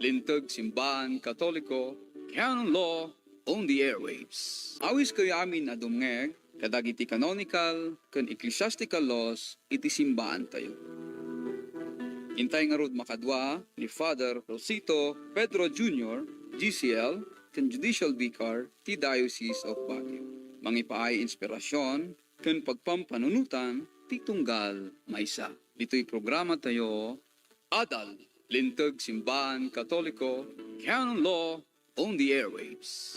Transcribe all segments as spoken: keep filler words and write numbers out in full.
Linteg Simbaan Katoliko, Canon Law on the Airwaves. Awiskayo amin a dumngeg kadagiti canonical ken ecclesiastical laws iti simbaantayo. Intay ngarud makadua ni Father Rosito Pedro Junior, G C L, ken Judicial Vicar ti Diocese of Baguio. Mangipaay inspirasyon ken pagpampanunotan ti tunggal maysa. Ditoy programatayo, Adal, Linteg Simbaan Katoliko, Canon Law on the Airwaves.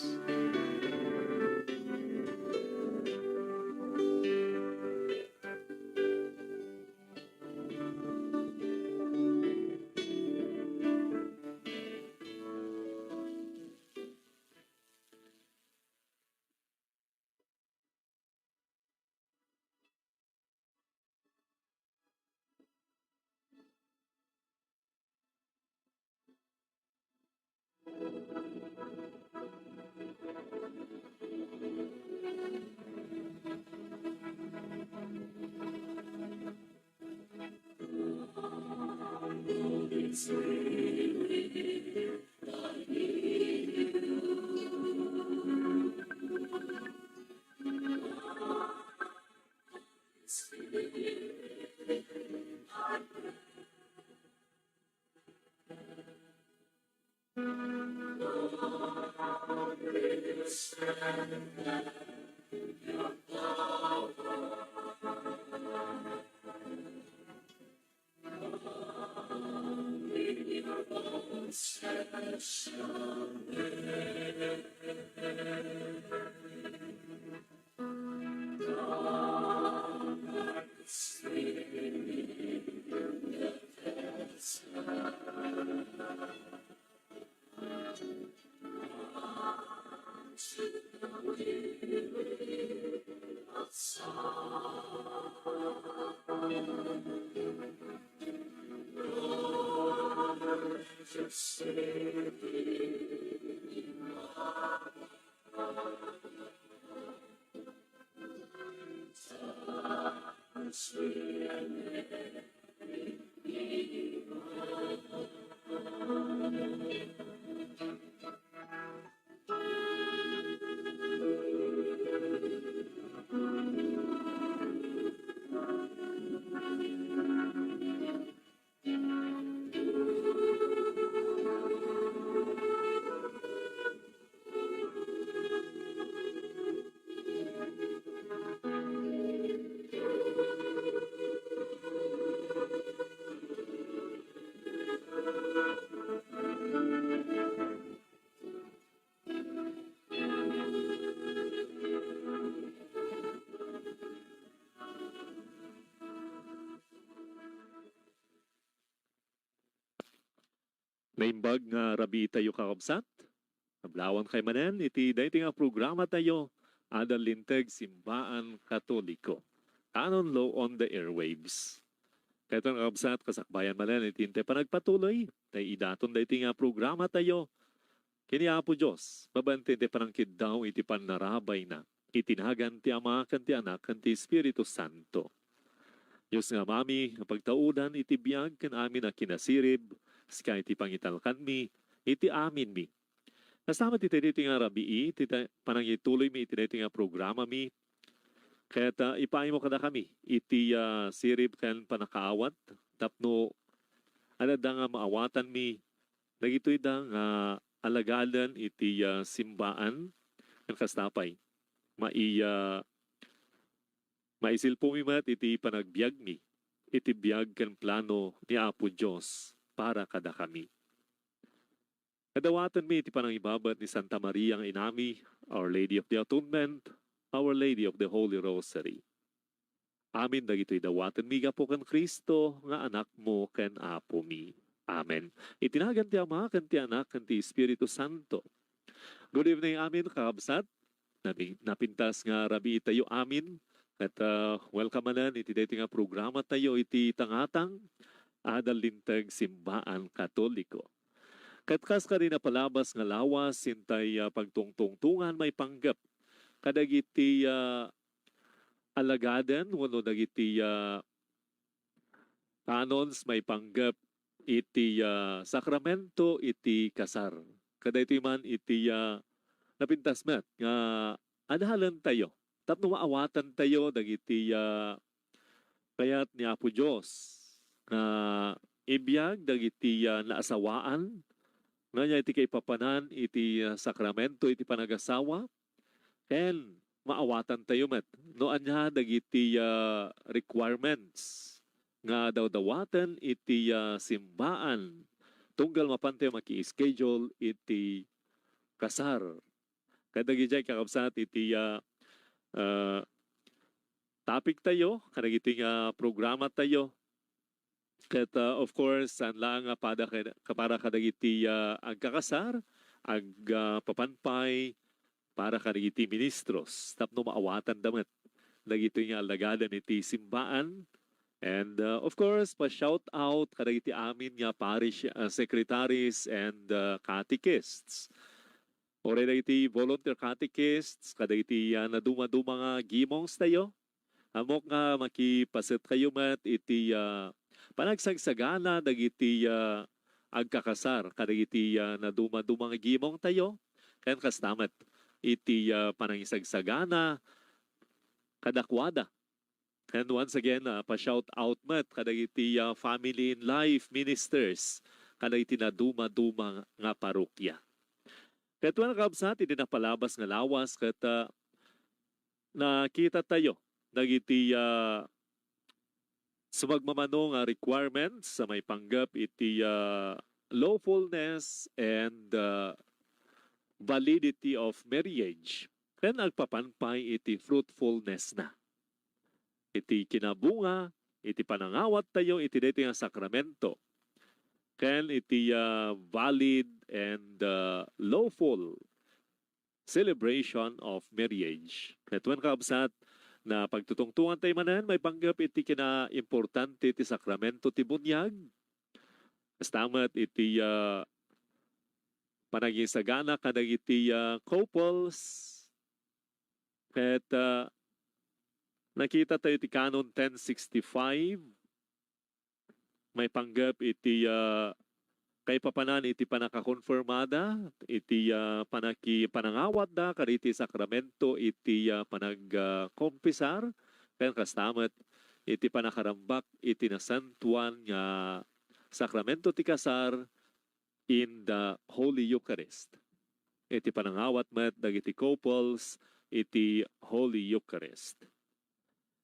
Naimbag nga rabii tayo, kakabsat. Nablawan kay manen iti daytoy nga programatayo, Adal Linteg Simbaan Katoliko, Canon Law on the Airwaves. Kayto, kakabsat, kasakbayan manen iti intay panagpatuloy, tay idaton daytoy nga programatayo ken ni Apo Dios, mabaen ti panangkiddaw iti pannarabayna, iti nagan ti Ama, ken ti Anak, ken ti Espiritu Santo. Dios nga Amami, nga pagtaudan iti biag ken amin a kinasirib, sika iti pangitalkanmi iti aminmi. Kasta met iti daytoy nga rabii, iti ta-, panangituloymi iti daytoy nga programami, ket, ah, ipaaymo kadakami iti, ah, sirib ken pannakaawat tapno adda nga maawatanmi dagitoy da nga alagaden iti, ah, simbaan, ken kasta pay, mai-, ah, maisilpomi met iti panagbiagmi iti biag ken plano ni Apo Dios para kadakami. Ket dawatenmi iti panangibabet ni Santa Maria nga Inami, Our Lady of the Atonement, Our Lady of the Holy Rosary. Amin dagitoy dawatenmi gapu ken Cristo nga Anakmo ken Apomi. Amen. Iti nagan ti Ama, ken ti Anak, ken ti Espiritu Santo. Good evening amin, kakabsat. Napi-, napintas nga rabii tayo amin. Ket, ah, welcome manen iti daytoy nga programatayo iti tangatang, Adal Linteg Simbaan Katoliko. Ket kas kadi napalabas nga lawas, intay, ah, pagtungtungtongan maipanggep kadagiti, ah, alagaden wenno dagiti, ah, canons maipanggep iti, ah, sakramento iti kasar. Kadaytoy man iti, ah, napintas met nga adalantayo tapno maawatantayo dagiti, ah, kayat ni Apo Dios nga ibiag dagiti, ah, naasawaan nga ania iti kaipapanan iti, ah, sakramento iti panagasawa, ken maawatantayo met no ania dagiti, ah, requirements nga dawdawaten iti, ah, simbaan tunggal mapantayo maki-schedule iti kasar. Kadagiti kakabsat iti, ah, ah, topic tayo, kadagiti nga programa tayo. Ket, ah, of course, saan laeng nga pada ked-, para kadagiti, ah, agkakasar, ag-, ah, papanpay, para kadagiti ministros, tapno maawatanda met dagitoy nga alagaden iti simbaan. And, ah, of course, pa-shout out kadagiti amin nga parish, ah, secretaries and, ah, catechists. Uray dagiti volunteer catechists, kadagiti, ah, nadumaduma nga gimongstayo. Ammok nga makipaset kayo met iti, ah, panagsagsaganana dagiti, ah, agkakasar kadagiti, ah, nadumaduma nga gimongtayo, ken kasta met iti, ah, panangisagsagana kadakuada. And once again, ah, pa-shout out met kadagiti, ah, Family in Life ministers kadagiti nadumaduma nga parokya. Ket wen, kakabsat, iti napalabas nga lawas ket, ah, nakitatayo dagiti, ah, sumagmamano nga requirements sa maipanggep iti, ah, lawfulness and, ah, validity of marriage ken agpapanpay iti fruitfulness na. Iti kinabunga iti panangawattayo iti daytoy nga sakramento ken iti, ah, valid and, ah, lawful celebration of marriage. Ket wen, kakabsat, napagtutungtongan tayo manen maipanggep iti kinaimportante ti sakramento ti bunyag. Kasta met iti, ah, panagisagana kadagiti, ah, couples. Ket, ah, nakita tayo iti Canon ten sixty-five, maipanggep iti, ah, kaipapanan iti pannakakonfirmada, iti, ah, panaki-, panangawatda kadagiti sakramento iti, ah, panag-, ah, kumpisar, ken kasta met iti panakarambak iti nasantoan nga sakramento ti kasar in the Holy Eucharist. Iti panangawat met dagiti couples iti Holy Eucharist.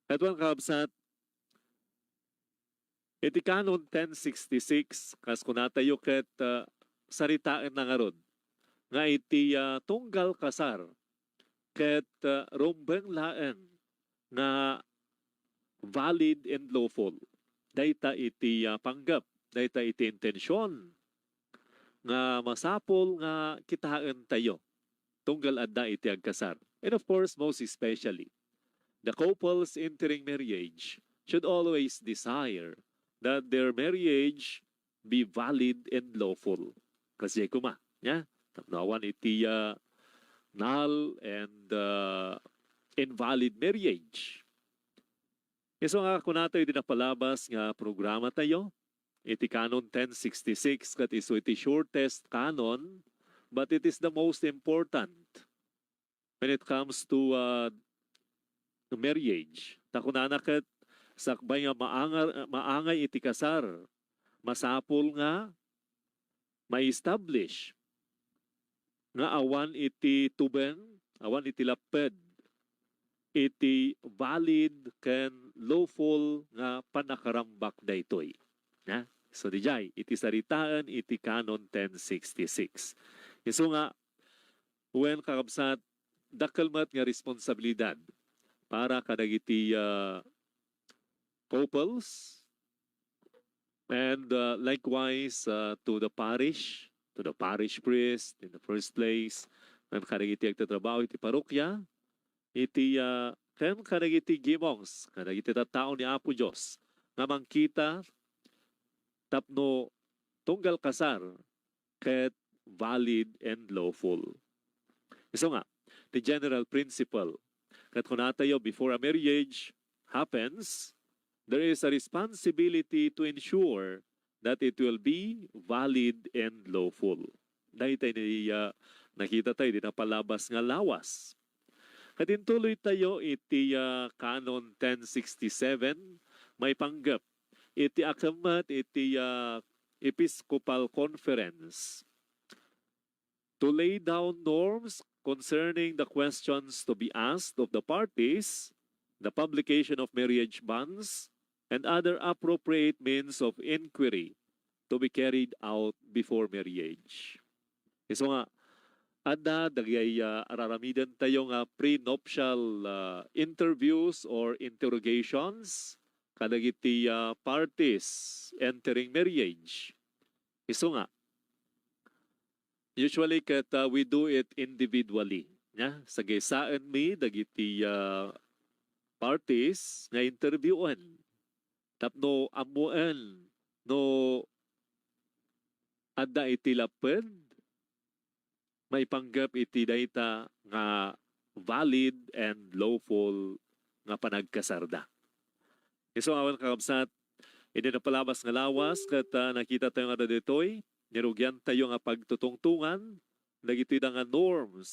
Ket wen, kakabsat, iti Canon ten sixty-six, kas kunatayo ket, ah, saritaenna ngarud nga iti, ah, tunggal kasar ket, ah, rumbeng laeng nga valid and lawful. Dayta iti, ah, panggep, dayta iti intention nga masapul nga kitaentayo tunggal adda iti agkasar. And of course, most especially, the couples entering marriage should always desire that their marriage be valid and lawful. Kasi kuma, ya? Tapno awan iti, ah, null and, ah, invalid marriage. Isu nga kunatayo iti napalabas nga programa tayo, iti Canon ten sixty-six, ket isu iti shortest canon, but it is the most important when it comes to, uh, marriage. Ta kunana ket, sakbay nga maangar-, maangay iti kasar, masapul nga ma-establish nga awan iti tubeng, awan iti lapped, iti valid ken lawful nga pannakarambak daytoy. Na? So, dijay, iti saritaen iti Canon ten sixty-six. Isu nga, wen, kakabsat, dakkel met nga responsabilidad para kadagiti, ah, couples, and, uh, likewise, uh, to the parish, to the parish priest in the first place, ken kadagiti agtatrabaho iti parokya, iti, uh, ken kadagiti gimongs, kadagiti tattao ni Apo Dios nga mangkita tapno tunggal kasar ket valid and lawful. Isu nga, the general principle, ket kunatayo, before a marriage happens, there is a responsibility to ensure that it will be valid and lawful. Dayta ni, ah, nakita tayo di napalabas nga lawas. Ket intuloy tayo iti, ah, Canon ten sixty-seven, maipanggep iti akemmet iti, ah, Episcopal Conference to lay down norms concerning the questions to be asked of the parties, the publication of marriage bans, and other appropriate means of inquiry to be carried out before marriage. Isu nga, adda dagiti, ah, araramiden tayo nga prenuptial, ah, interviews or interrogations kadagiti, ah, parties entering marriage. Isu nga, usually ket, ah, we do it individually. Nya, sagisaenmi dagiti, ah, parties nga interviewon tapno ammoen no adda iti lapped maipanggep iti dayta nga valid and lawful nga panagkasarda. Isu awan, kakabsat, idi napalabas nga lawas ket, ah, nakita tayo nga ditoy, nirugian tayo nga pagtutungtungan dagiti da nga norms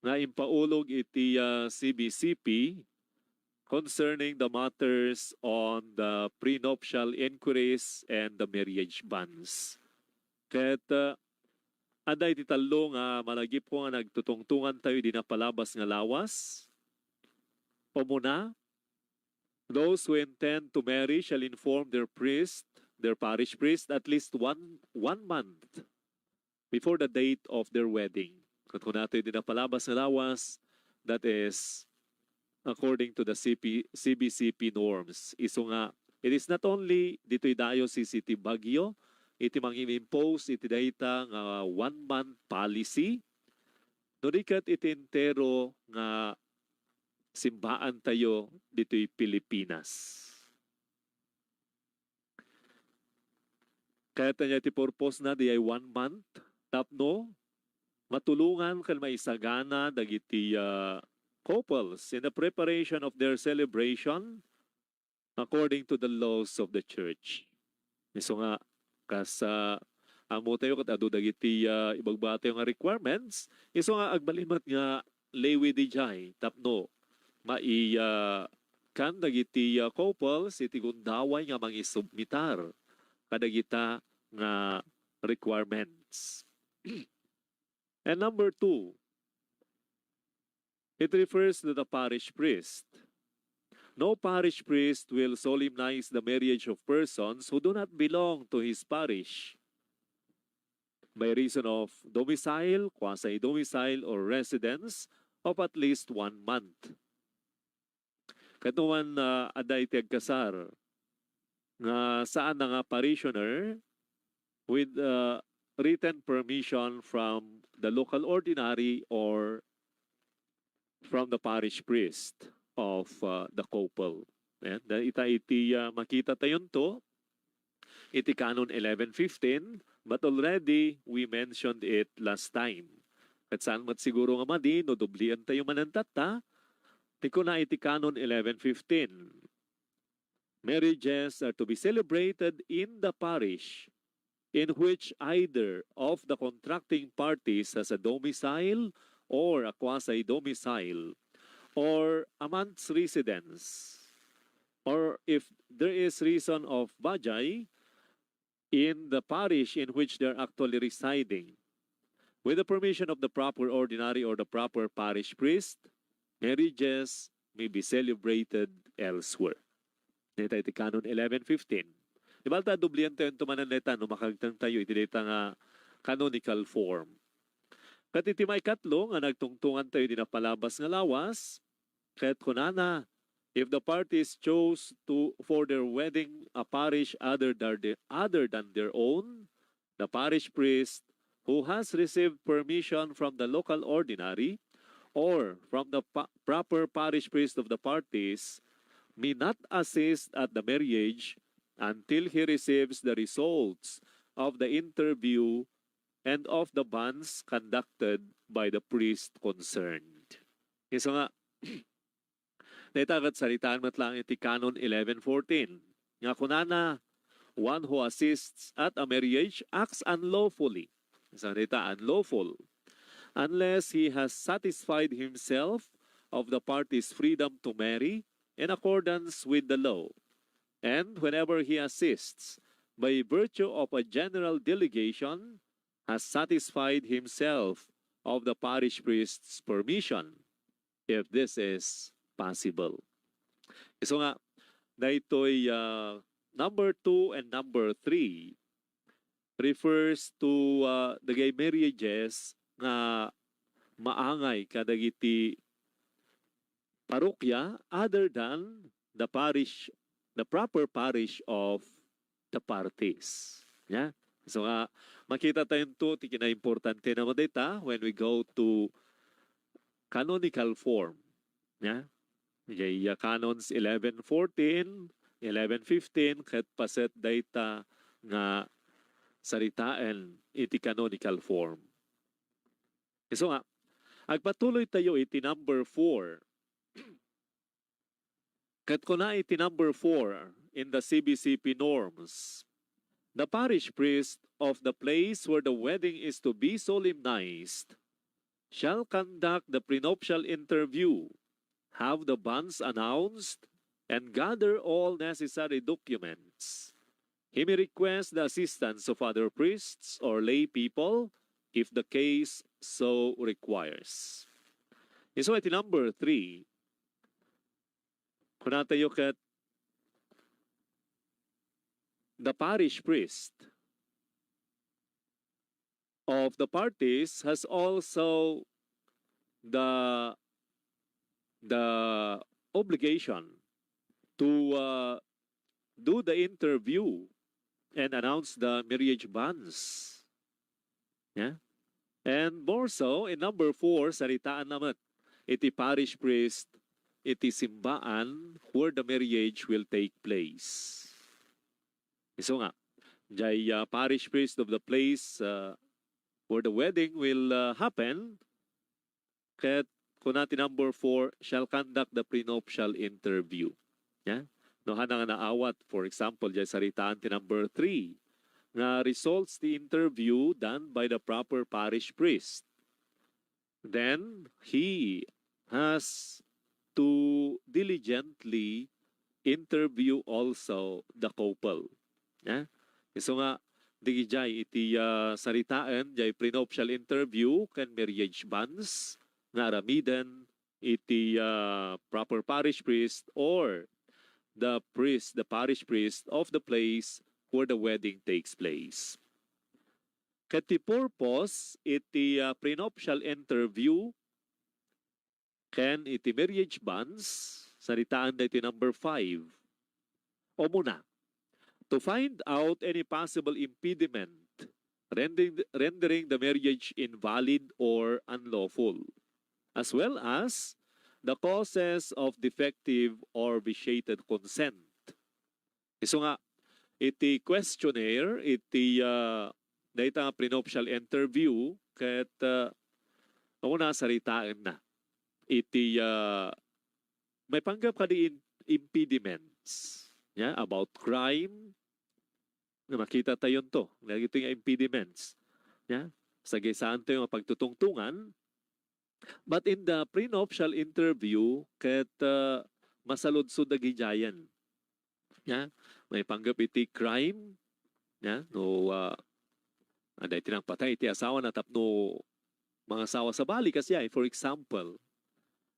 nga impaulog iti, ah, C B C P concerning the matters on the prenuptial inquiries and the marriage bans. Ket, ah, adda iti tallo nga malagipko nga nagtutungtungan tayo idi napalabas nga lawas. Umuna, those who intend to marry shall inform their priest, their parish priest, at least one, one month before the date of their wedding. Ket kunana tayo idi napalabas nga lawas, that is, according to the C P, C B C P norms. Isu nga, it is not only ditoy diocese iti Baguio, iti mangim-impose iti dayta nga one-month policy, no di ket iti entero nga simbaan tayo ditoy Pilipinas. Kayat ania ti purpose na diay one month tapno matulongan ken maisagana dagiti, ah, couples in the preparation of their celebration according to the laws of the church. Isu nga, kas, ah, ammo tayo ket adu dagiti, ah, ibagbaga tayo nga requirements, isu nga agbalin met nga lay with D J tapno maiyakan dagiti, ah, couples iti gundaway nga mangisubmitar kadagita nga requirements. And number two, it refers to the parish priest. No parish priest will solemnize the marriage of persons who do not belong to his parish by reason of domicile, quasi-domicile, or residence of at least one month. Ket no man, ah, adda iti agkasar nga saan na nga parishioner with, ah, written permission from the local ordinary or from the parish priest of, ah, the couple. Ayan. Dahil ita iti, ah, makita tayonto iti Canon eleven fifteen, but already we mentioned it last time. Ket saan met siguro nga madi no dublien tayo manen tatta, ti kuna iti Canon eleven fifteen, marriages are to be celebrated in the parish in which either of the contracting parties has a domicile or a quasi-domicile or a month's residence, or if there is reason of bajay, in the parish in which they're actually residing. With the permission of the proper ordinary or the proper parish priest, marriages may be celebrated elsewhere. Dayta iti Canon eleven fifteen. Di ba, ta dublian tayo ito manen dayta no makagteng tayo iti dayta nga canonical form. Ket iti maikatlo nga nagtungtungan tayo di napalabas nga lawas, ket kunana, if the parties chose to, for their wedding a parish other than their, other than their own, the parish priest who has received permission from the local ordinary or from the pa-, proper parish priest of the parties may not assist at the marriage until he receives the results of the interview and of the bans conducted by the priest concerned. Isu nga, dayta ket saritaan met laeng iti Canon eleven fourteen, nga kunana, One who assists at a marriage acts unlawfully. Saan dayta, unlawful, unless he has satisfied himself of the party's freedom to marry in accordance with the law. And whenever he assists by virtue of a general delegation, has satisfied himself of the parish priest's permission, if this is possible. So nga, daytoy, uh, number two and number three refers to, uh, the gay marriages nga maangay kadagiti parokya other than the parish, the proper parish of the parties. Yeah? So nga, makita tayo to, ti kinaimportante naman dayta when we go to canonical form. Yeah? Jay, uh, canons eleven fourteen, eleven fifteen, ket paset dayta nga saritaen iti canonical form. So nga, agpatuloy tayo iti number four. Ket kuna iti number four in the C B C P norms, the parish priest of the place where the wedding is to be solemnized shall conduct the prenuptial interview, have the banns announced, and gather all necessary documents. He may request the assistance of other priests or lay people if the case so requires. So iti number three, kuna tayo ket the parish priest of the parties has also the, the obligation to, uh, do the interview and announce the marriage banns. Yeah? And more so, in number four, saritaan na met iti parish priest iti simbaan where the marriage will take place. Isu nga, jay, uh, parish priest of the place, uh, where the wedding will, uh, happen, ket kuna ti number four, shall conduct the prenuptial interview. Yeah? No, haanna nga naawat, for example, jay saritaan ti number three, nga results ti interview done by the proper parish priest. Then he has to diligently interview also the couple. Yeah? Isu nga, dagijay iti, ah, saritaen, jay prenuptial interview ken marriage banns nga aramiden iti, ah, proper parish priest or the priest, the parish priest of the place where the wedding takes place. Ket ti purpose iti, ah, prenuptial interview ken iti marriage banns, saritaen daytoy number five. Umuna, to find out any possible impediment rendering, rendering the marriage invalid or unlawful, as well as the causes of defective or vitiated consent. Isu nga, iti questionnaire, iti, ah, dayta nga prenuptial interview, ket, ah, umuna, saritaenna iti, ah, maipanggep kadi in-, impediments. Yeah, about crime, nga makita tayonto, dagitoy nga impediments. Yeah? Sagaysaen tayo nga pagtutungtungan. But in the prenuptial interview, ket, ah, masaludsod dagidiayen. Yeah? Maipanggep iti crime, yeah? No, ah, adda iti nangpatay iti asawana tapno mangasawa sabali, kasdiay, for example,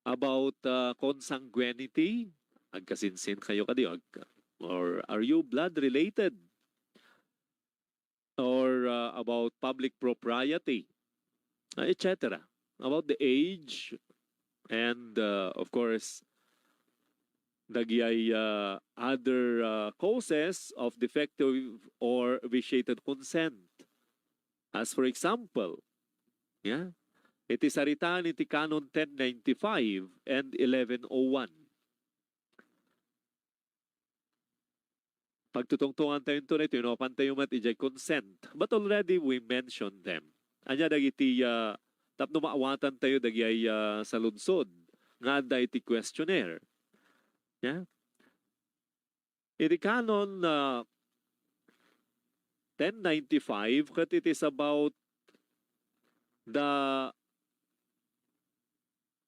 about, ah, consanguinity, agkasinsin kayo kadi, ag-, or are you blood related? Or, ah, about public propriety, ah, et cetera. About the age and, ah, of course, dagidiay, ah, other, ah, causes of defective or vitiated consent. As for example, yeah, iti saritaan iti Canon ten ninety-five and eleven oh one. Pagtutungtungan tayo ito, no, tinuopan tayo met idiay consent. But already we mentioned them. Ania dagiti, ah, tapno maawatan tayo dagidiay, ah, saludsod nga adda iti questionnaire. Yeah? Iti canon, ah, ten ninety-five, ket it is about the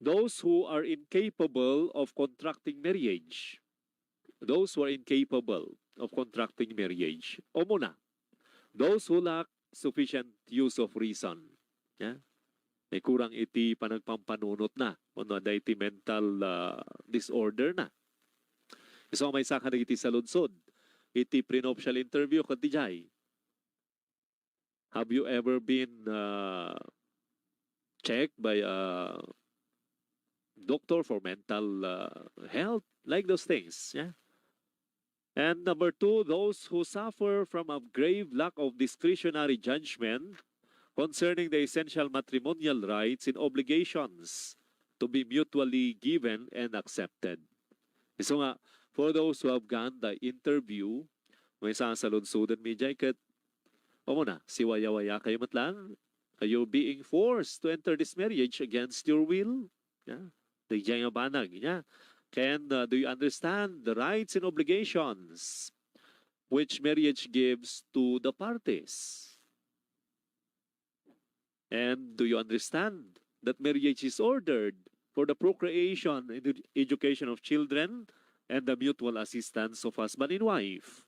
those who are incapable of contracting marriage. Those who are incapable of contracting marriage. Umuna, those who lack sufficient use of reason. Yeah? May kurang iti panagpampanunot na. Wenno adda iti mental, ah, disorder na. So, maysa kadagiti saludsod iti prenuptial interview ket dijay. Have you ever been, uh, checked by a doctor for mental, uh, health? Like those things, yeah? And number two, those who suffer from a grave lack of discretionary judgment concerning the essential matrimonial rights and obligations to be mutually given and accepted. So nga, for those who have gone the interview, maysa a saludsodenmi jay ket, umuna, siwayawayakayo met laeng? Are you being forced to enter this marriage against your will? Yeah. Daydiay nga banag, yeah. Ken, uh, do you understand the rights and obligations which marriage gives to the parties? And do you understand that marriage is ordered for the procreation and ed-, education of children and the mutual assistance of husband and wife?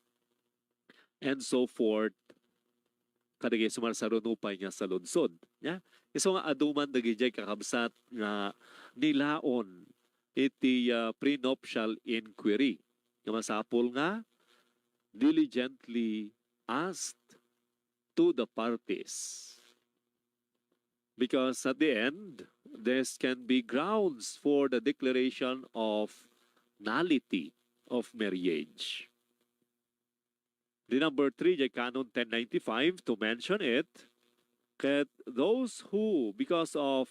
And so forth. Kadagiti sumarsaruno pay nga saludsod. Ya? Isu nga adu man dagiti kakabsat nga nilaon iti, ah, prenuptial inquiry. Nga masapul nga diligently asked to the parties. Because at the end, this can be grounds for the declaration of nullity of marriage. The number three, the Canon ten ninety-five, to mention it, that those who, because of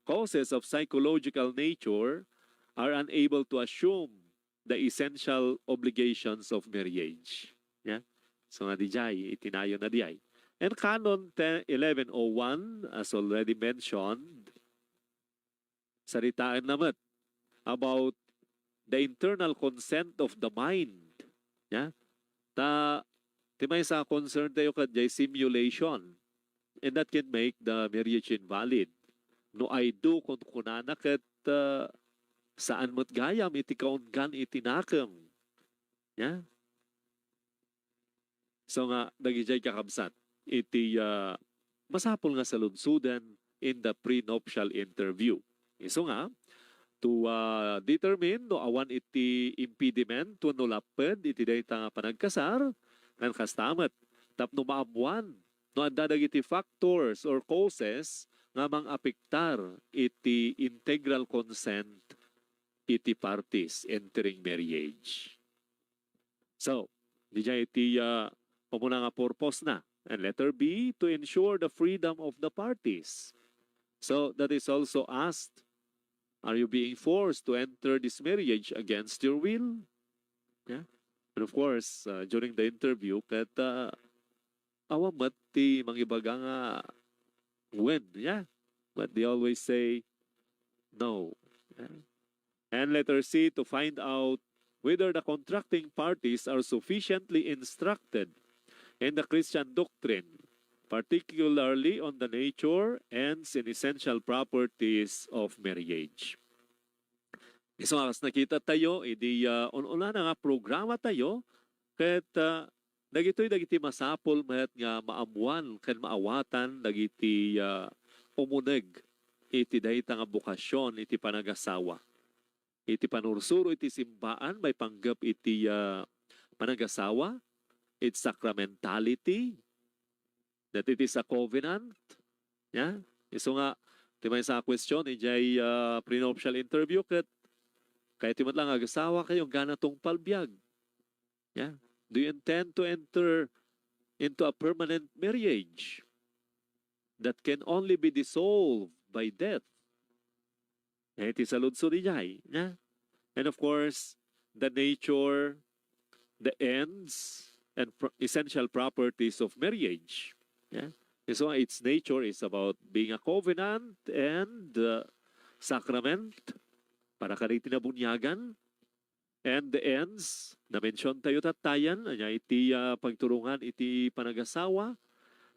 causes of psychological nature, are unable to assume the essential obligations of marriage. Yeah? So nga dijay, itinayon na dijay. And Canon ten, eleven oh one, as already mentioned, saritaen na met about the internal consent of the mind. Yeah? Ta, ti maysa a concern tayo ket jay simulation. And that can make the marriage invalid. No I do, kunkunana ket, uh, saan met gayam iti kaunggan iti nakeng. Yeah? So nga, dagijay kakabsat, iti, ah, masapul nga saludsoden in the prenuptial interview. Isu nga, to, ah, determine no awan iti impediment wenno lapped iti dayta nga panagkasar, ken kasta met, tapno maammuan no adda dagiti factors or causes nga mangapektar iti integral consent iti parties entering marriage. So, dijay iti, ah, umuna nga purpose na. And letter B, to ensure the freedom of the parties. So, that is also asked, are you being forced to enter this marriage against your will? Yeah. And of course, uh, during the interview, ket, uh, awan met ti mangibaga nga when, yeah. But they always say, no. Yeah. And letter C, to find out whether the contracting parties are sufficiently instructed in the Christian doctrine, particularly on the nature, ends, and essential properties of marriage. Isu nga kas nakita tayo, idi, ah, un-unana nga programa tayo, ket, ah, dagitoy dagiti masapul met nga maammuan ken maawatan dagiti, ah, umuneg iti dayta nga bokasyon iti panagasawa. Iti panursuro iti simbaan maipanggep iti, ah, panagasawa, iti sacramentality, that it is a covenant. Ya? Isu nga, ti maysa a question, ijay, ah, prenuptial interview, ket kayatyo met laeng nga agasawakayo, gana tungpal biag. Ya? Do you intend to enter into a permanent marriage that can only be dissolved by death? Iti saludsod ijay, ya? And of course, the nature, the ends, and pro-, essential properties of marriage. Ya? So, its nature is about being a covenant and, uh, sacrament para kadagiti nabuniagan. And the ends, na-mention tayo tattayan, ania iti ah, pagturungan iti panagasawa,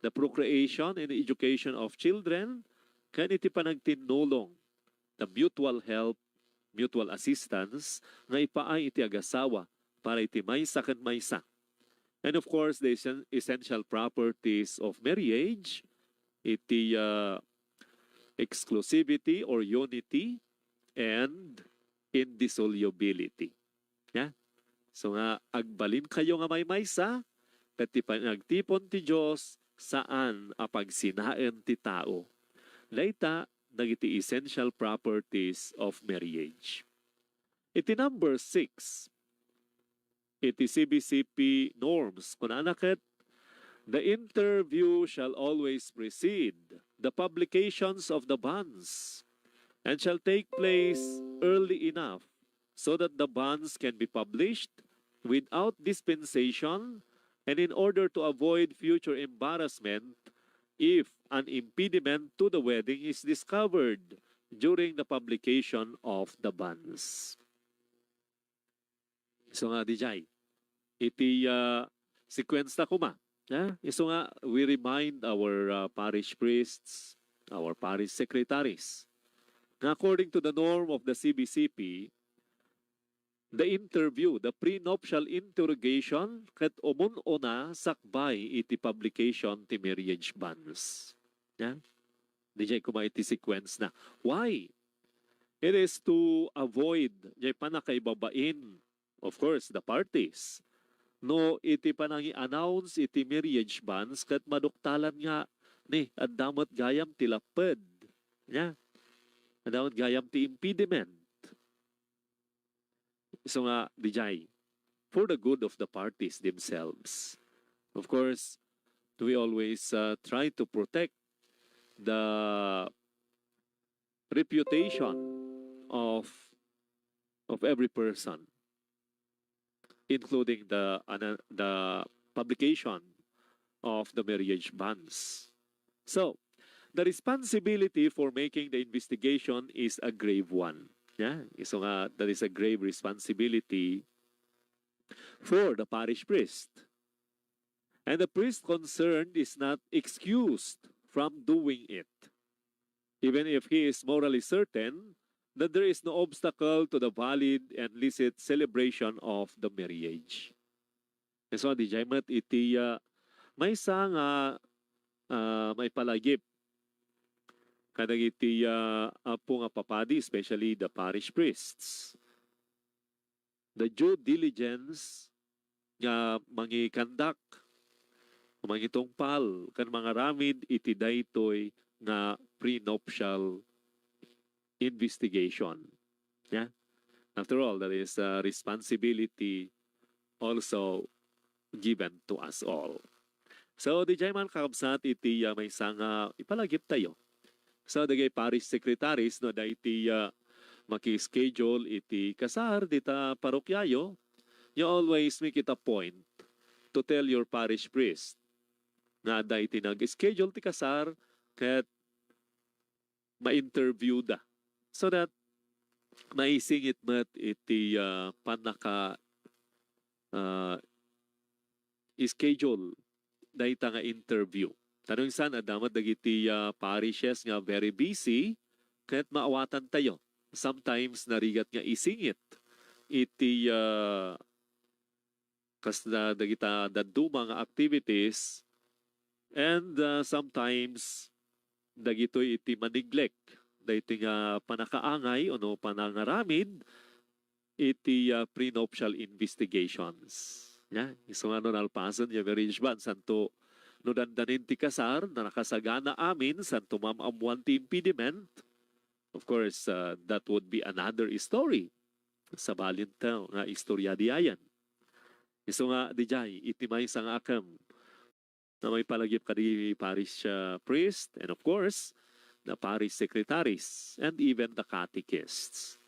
the procreation and education of children, ken iti panagtinnulong, the mutual help, mutual assistance, nga ipaay iti agasawa para iti maysa ken maysa. And of course, the essen- essential properties of marriage, iti ah, exclusivity or unity, and indissolubility. Yeah? So nga, agbalinkayo nga maymaysa, ket ti panagtipon ti Dios, saan a pagsinaen ti tao. Dayta dagiti essential properties of marriage. Iti number six, iti C B C P norms, kunana ket, "The interview shall always precede the publications of the bonds and shall take place early enough so that the bonds can be published without dispensation and in order to avoid future embarrassment if an impediment to the wedding is discovered during the publication of the bonds." So nga, D J, iti ah, sequence na kuma. Yeah? So nga, we remind our ah, parish priests, our parish secretaries, nga according to the norm of the C B C P, the interview, the prenuptial interrogation, ket umun-una sakbay iti publication ti marriage bonds. Yeah? D J, kuma iti sequence na. Why? It is to avoid jay panakaibabain, of course, the parties. No, iti panangi-announce iti marriage bonds, ket maduktalan nga, ni, adda met gayam ti lapped. Yeah? Adda met gayam ti impediment. So nga, D J, for the good of the parties themselves. Of course, we always uh, try to protect the reputation of of every person, including the ana- the publication of the marriage bonds. So, the responsibility for making the investigation is a grave one. Yeah, so nga, that is a grave responsibility for the parish priest. And the priest concerned is not excused from doing it, even if he is morally certain that there is no obstacle to the valid and licit celebration of the marriage. So, D J, met iti ah, maysa nga ah, maipalagip kadagiti ah, apo nga papadi, especially the parish priests, the due diligence nga mangikandak, mangitungpal, ken mangaramid iti daytoy nga prenuptial investigation. Yeah? After all, that is a responsibility also given to us all. So, D J, man, kakabsat, iti ah, maysa nga ipalagip tayo. So, dagiti parish secretaries, no, dagiti ah, maki-schedule iti kasar dita parokiayo, you always make it a point to tell your parish priest nga adda iti nag-schedule ti kasar ket ma-interview da, so that maisingit met iti ah, pannaka ah, schedule dayta nga interview. Tano insan, adda met dagiti ah, parishes nga very busy, ket maawatantayo. Sometimes, narigat nga isingit iti ah, kas na dagita dadduma nga activities, and ah, sometimes dagitoy iti ma-neglect daytoy nga pannakaangay wenno panangaramid iti ah, prenuptial investigations. Ya, isu nga no nalpasen ya marriage bond, santo no dandanin ti kasar, nakasagana amin, santo maam-ammoan ti impediment. Of course, ah, that would be another story. Sabalintayo nga istorya diayen. Isu nga, D J, iti maysa nga akem nga maipalagip kadi parish ah, priest, and of course, the parish secretaries, and even the catechists.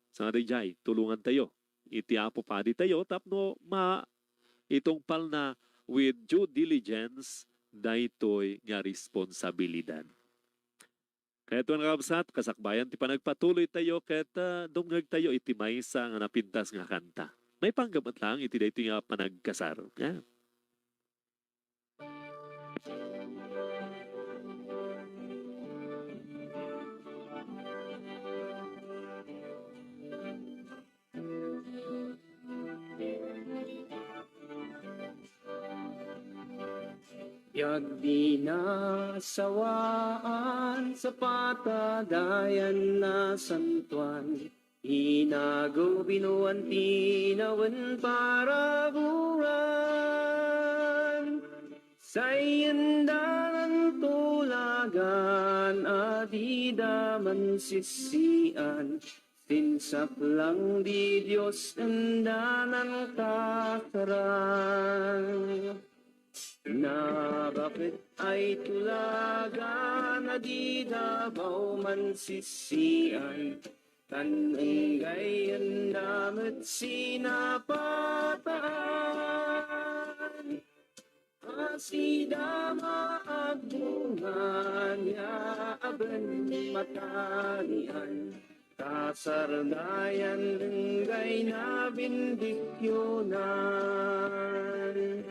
Sa D J, tulongantayo iti Apo Padi tayo tapno ma itungpalna with due diligence daytoy nga responsabilidad. Ket wen, kakabsat, kasakbayan ti panagpatuloytayo ket, ah, dumngegtayo iti maysa nga napintas nga kanta. Maipanggep met laeng iti daytoy nga panagkasar. Yeah. Yagdi nasawaan sa patadayan na santuan, inago binuan ti nawen paraburan. Sayen da nantulagan a dida mansissian, sinsaklang di Dios enda nangkakaran. Nabaket ay tulagan a dida bao mansissian, tan enggayen da met sinapataan. Asida maagbungan ya aben matalian, kasardayan enggay nabendisyonan.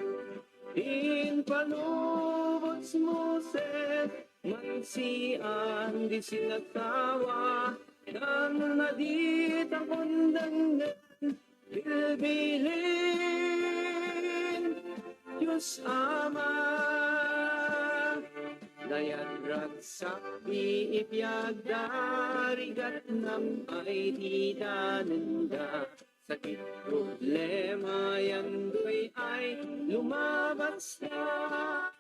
Impalubos Moses, mansian di sinasawa, tan nadita kondenggen, bilbilin, Dios Ama, dayag ragsak di ipiagda, rigat nam ay di danenda, sakit problema yan doy ay lumabas na.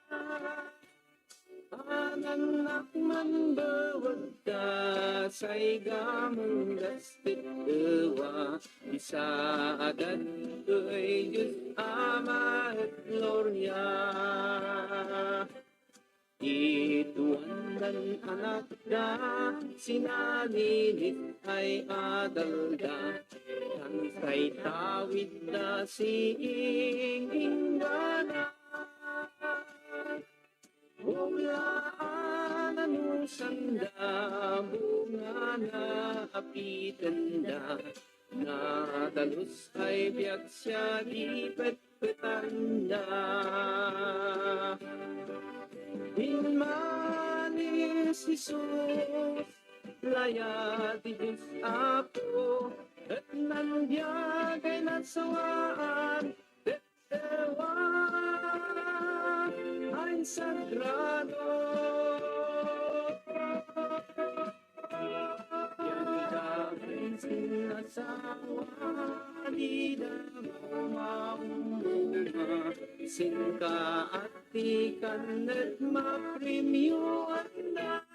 Anannak man bewegda, say gamengdas ti ewa, bisaa dagitoy Dios Ama et gloria. Ituandan anakda, sinalinit ay adalda, tan say tawidda siing inggana. Oblaan a nusanda, bungana a pitenda, nadalus ay biag siya di petpetanda. Binmanis Jesus, layad ti Dios Apo, et nangbiag ay nasawaan, Ewa ay sagrado. Yanda ay sinasawa, dida maumuma, sinka at ti kanet mapremioanda.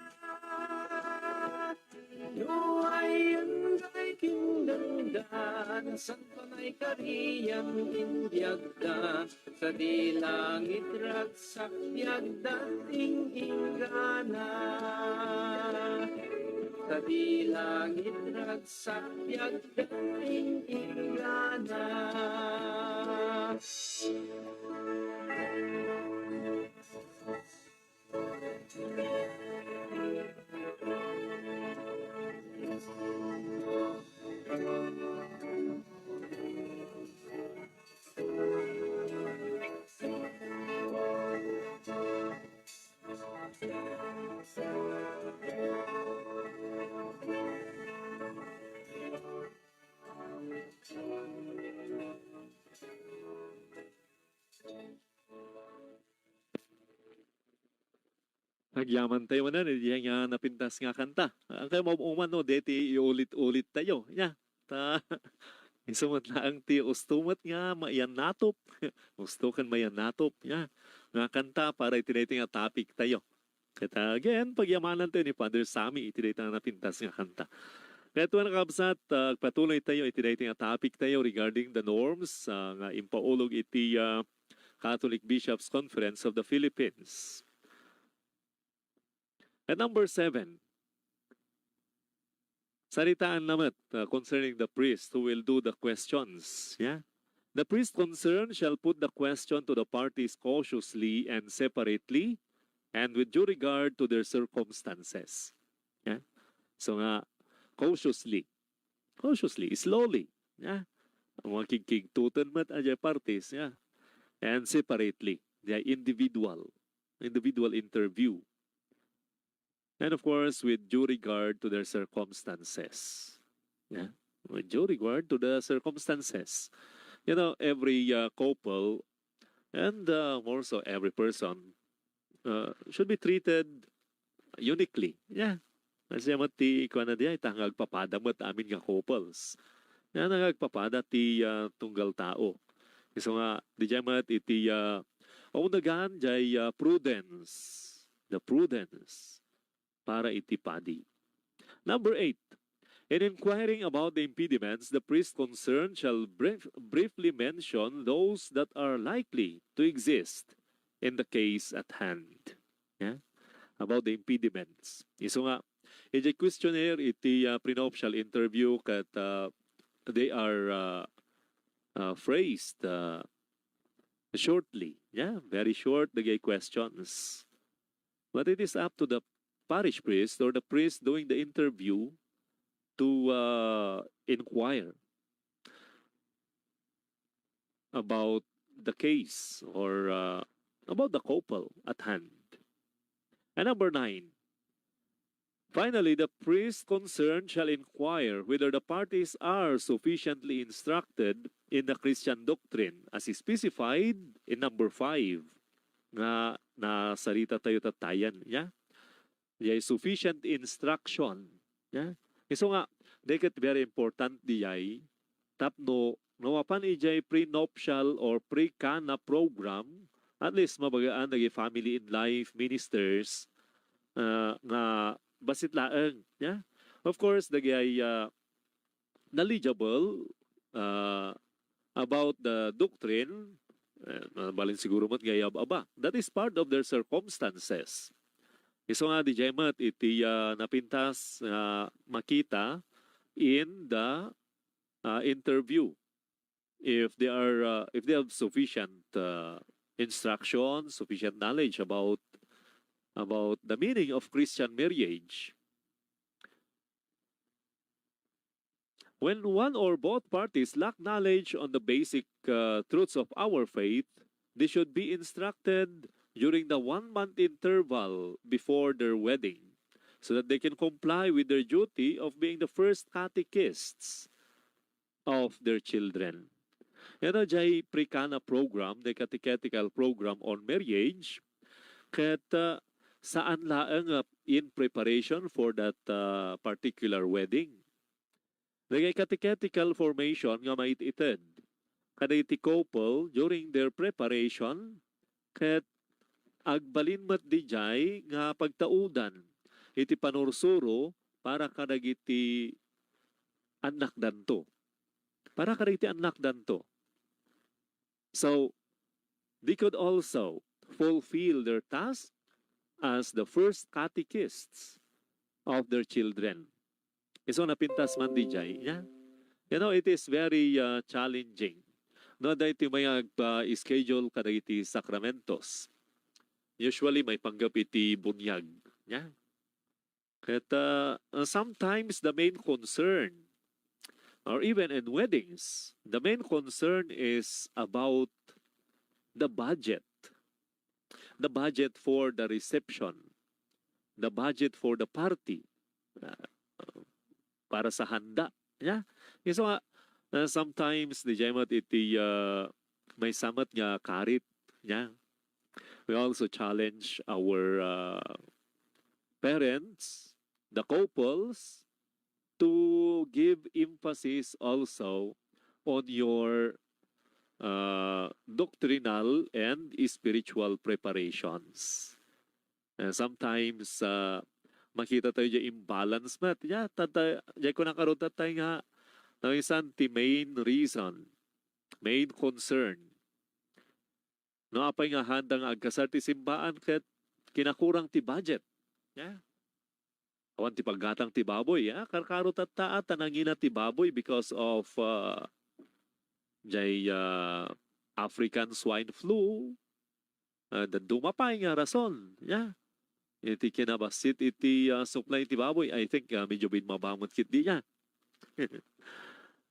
No ayan ngay kindandan, santo nay karian ti biagda, sadi langit ragsak ti agdating inggana. Sadi langit ragsak ti agdating inggana. Agyamantayo manen iti nga napintas nga kanta. Ang kayo maum-uman, no, deti iulit-ulit tayo. Nya, ta, isu met laeng ti usto met nga mayan natop. Usto ken mayan natop. Nya, nga kanta para iti daytoy nga topic tayo. Ket, ah, again, pagyamanan tayo ni Father Sammy iti dayta nga napintas nga kanta. Ket wen, kakabsat, ah, agpatuloy tayo iti dayta nga topic tayo regarding the norms, ah, nga impaulog iti, ah, Catholic Bishops' Conference of the Philippines. At number seven, saritaan na met, uh, concerning the priest who will do the questions. Yeah? The priest concerned shall put the question to the parties cautiously and separately and with due regard to their circumstances. Yeah? So nga, cautiously. Cautiously, slowly. Yeah? Makigkigtuten met a jay parties. Yeah? And separately, the individual, individual interview. And of course, with due regard to their circumstances. Yeah? With due regard to the circumstances. You know, every uh, couple and uh, more so every person uh, should be treated uniquely. Yeah. Kasi met ti kuana diay, ta nga agpapada met amin nga couples. Nga nga agpapada ti uh, tunggal tao. So nga, di jay met iti uh, aunagan jay uh, prudence. The prudence para iti padi. Number eight, in inquiring about the impediments, the priest concerned shall brief, briefly mention those that are likely to exist in the case at hand. Yeah? About the impediments. Isu nga, iti questionnaire, iti uh, prenuptial interview, ket uh, they are uh, uh, phrased uh, shortly. Yeah, very short the questions. But it is up to the parish priest or the priest doing the interview to uh, inquire about the case or uh, about the couple at hand. And number nine, finally, the priest concerned shall inquire whether the parties are sufficiently instructed in the Christian doctrine as specified in number five. Nga nasarita tayo tatayan, ya? Jay sufficient instruction. Ya? Isu nga, dayket very important diyay, tapno, no mapan ijay prenuptial or pre-cana program, at least mabagaan dagiti family and life ministers uh, nga bassit laeng. Ya? Of course, dagiti uh, knowledgeable uh, about the doctrine, eh, balin siguro met nga iyab-aba. That is part of their circumstances. Isu nga di jay met iti uh, napintas nga makita in the uh, interview. If they are uh, if they have sufficient uh, instruction, sufficient knowledge about about the meaning of Christian marriage. When one or both parties lack knowledge on the basic uh, truths of our faith, they should be instructed during the one month interval before their wedding so that they can comply with their duty of being the first catechists of their children. Yan jay pre-cana program, the catechetical program on marriage, ket uh, saan laeng uh, in preparation for that uh, particular wedding. Dagiti catechetical formation nga maited kadagiti couple during their preparation ket agbalin met dijay nga pagtaudan iti panursuro para kadagiti annakdanto. Para kadagiti annakdanto. So, they could also fulfill their task as the first catechists of their children. Isu napintas man dijay, ya? You know, it is very uh, challenging. No, dahil may agpa-schedule kadagiti sakramentos. Usually, maipanggep iti bunyag. Ya? Ket uh, sometimes the main concern, or even in weddings, the main concern is about the budget. The budget for the reception, the budget for the party, uh, para sa handa. Ya? Isu nga, uh, sometimes, di jay met iti uh, maysa met nga karit. Ya? We also challenge our uh, parents, the couples, to give emphasis also on your uh, doctrinal and spiritual preparations. And sometimes, uh, makita tayo di imbalance met. Ya, tata, di ko nakarutat tayo nga, no, isan ti main reason, main concern. No, apay nga handa nga agkasar ti simbaan ket kinakurang ti budget. Ya. Awan ti paggatang ti baboy, ah, karkaro tatta, ah, ta nangina ti baboy because of, ah, jay, ah, African swine flu. Ah, dadduma pay nga rason, ya. iti kinabassit iti, ah, supply ti baboy. I think, ah, medyo binmaba met ketdi nia.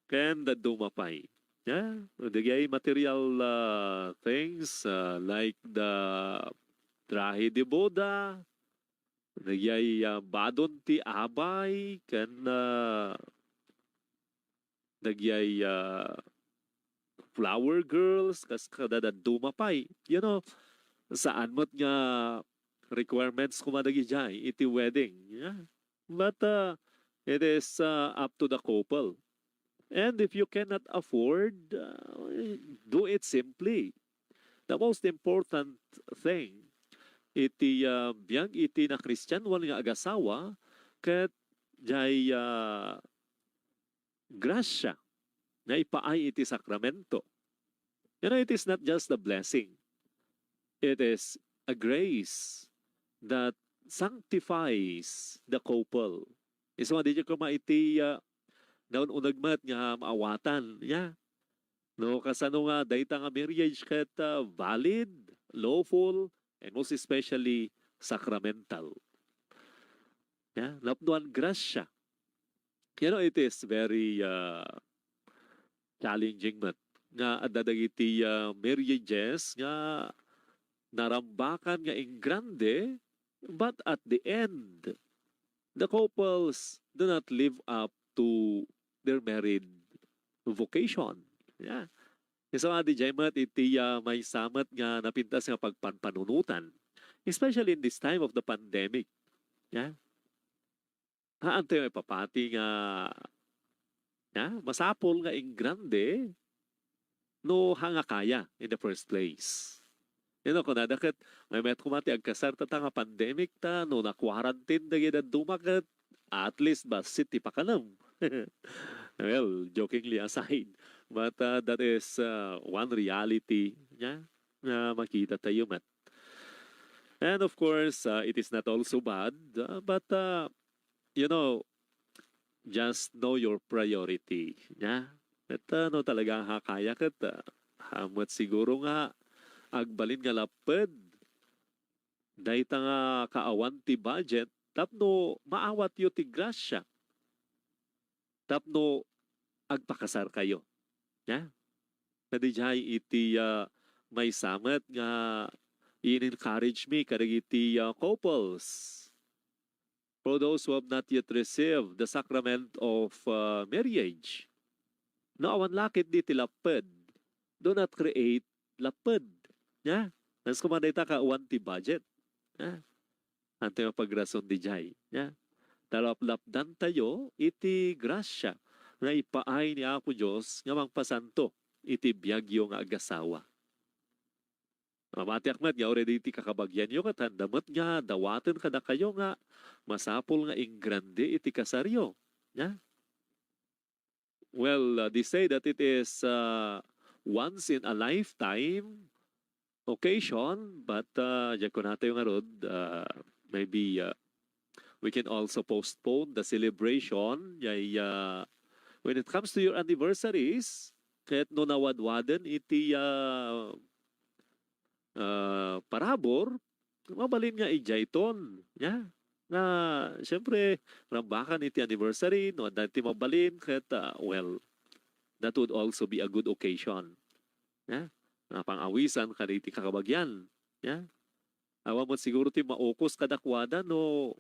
Ken dadduma pay. Yeah, dagiti material, ah, things, ah, like the trahe de boda, dagiti, ah, badon ti abay, ken, ah, dagiti, ah, flower girls, kas-, kada dadduma pay. You know, saan met nga requirements koma dagidiay iti wedding. Yeah. But, uh, it is, uh, up to the couple. And if you cannot afford, uh, do it simply. The most important thing iti, uh, biag iti nakristianoan nga agasawa ket diay, uh, grasia nga ipaay iti sakramento. You know, it is not just a blessing. It is a grace that sanctifies the couple. Isu nga, di koma iti, ah, naun-uneg met nga maawatan. Yeah. No, kasano nga dayta nga marriage ket, ah, valid, lawful, and most especially sacramental. Yeah, napnoan grasia. You know, it is very, uh, challenging met nga adda dagiti, uh, marriages nga narambakan nga ingrande, but at the end, the couples do not live up to their married vocation. Yeah. Isu nga diay met iti, ah, maysa met nga napintas nga pagpanpanunotan, especially in this time of the pandemic. Yeah. Haantayo maipapati nga, ah, masapul nga ingrande no haan nga kaya in the first place. You know, kunada ket, "Maymayat koma ti agkasar ta, ta nga pandemic ta, no na-quarantine dagiti dadduma ket at least bassit ti pakanem." Well, jokingly aside, but, uh, that is, uh, one reality, yeah, nga makitatayo met. And of course, uh, it is not also bad, uh, but, uh, you know, just know your priority, nia? Ket, ah, no talaga haan nga kaya ket, ah, haan met siguro nga agbalin nga lapped dayta nga kaawan ti budget tapno maawatyo ti grasia tapno agpakasarkayo, nia? Kadi diay iti, ah, maysa met nga in-encourage mi kadagiti, ah, couples. For those who have not yet received the sacrament of, uh, marriage, no awan la ketdi ti lapped, do not create lapped. Nia? Kas koma dayta kaawan ti budget. Nia? Haantayo mapagrason diay. Nia? Talaplapdantayo iti grasia nga ipaay ni Apo Dios nga mangpasanto iti biagyo nga agasawa. Mamatiak met nga already iti kakabagianyo ket haanda met nga dawaten kadakayo nga masapul nga ingrande iti kasaryo. Nia? Well, uh, they say that it is, uh, once in a lifetime occasion, but, uh, diay kunatayo ngarud, uh, maybe, uh, we can also postpone the celebration. Diay, uh, when it comes to your anniversaries, ket no nawadwaden iti, uh, ah, parabur, mabalin nga idiayton, nia? Nga, siyempre, rambakan iti anniversary, no adda ti mabalin, ket, ah, well, that would also be a good occasion, nia? Nga pang-awisan kadagiti kakabagian, nia? Awan met siguro ti maukos kadakuada no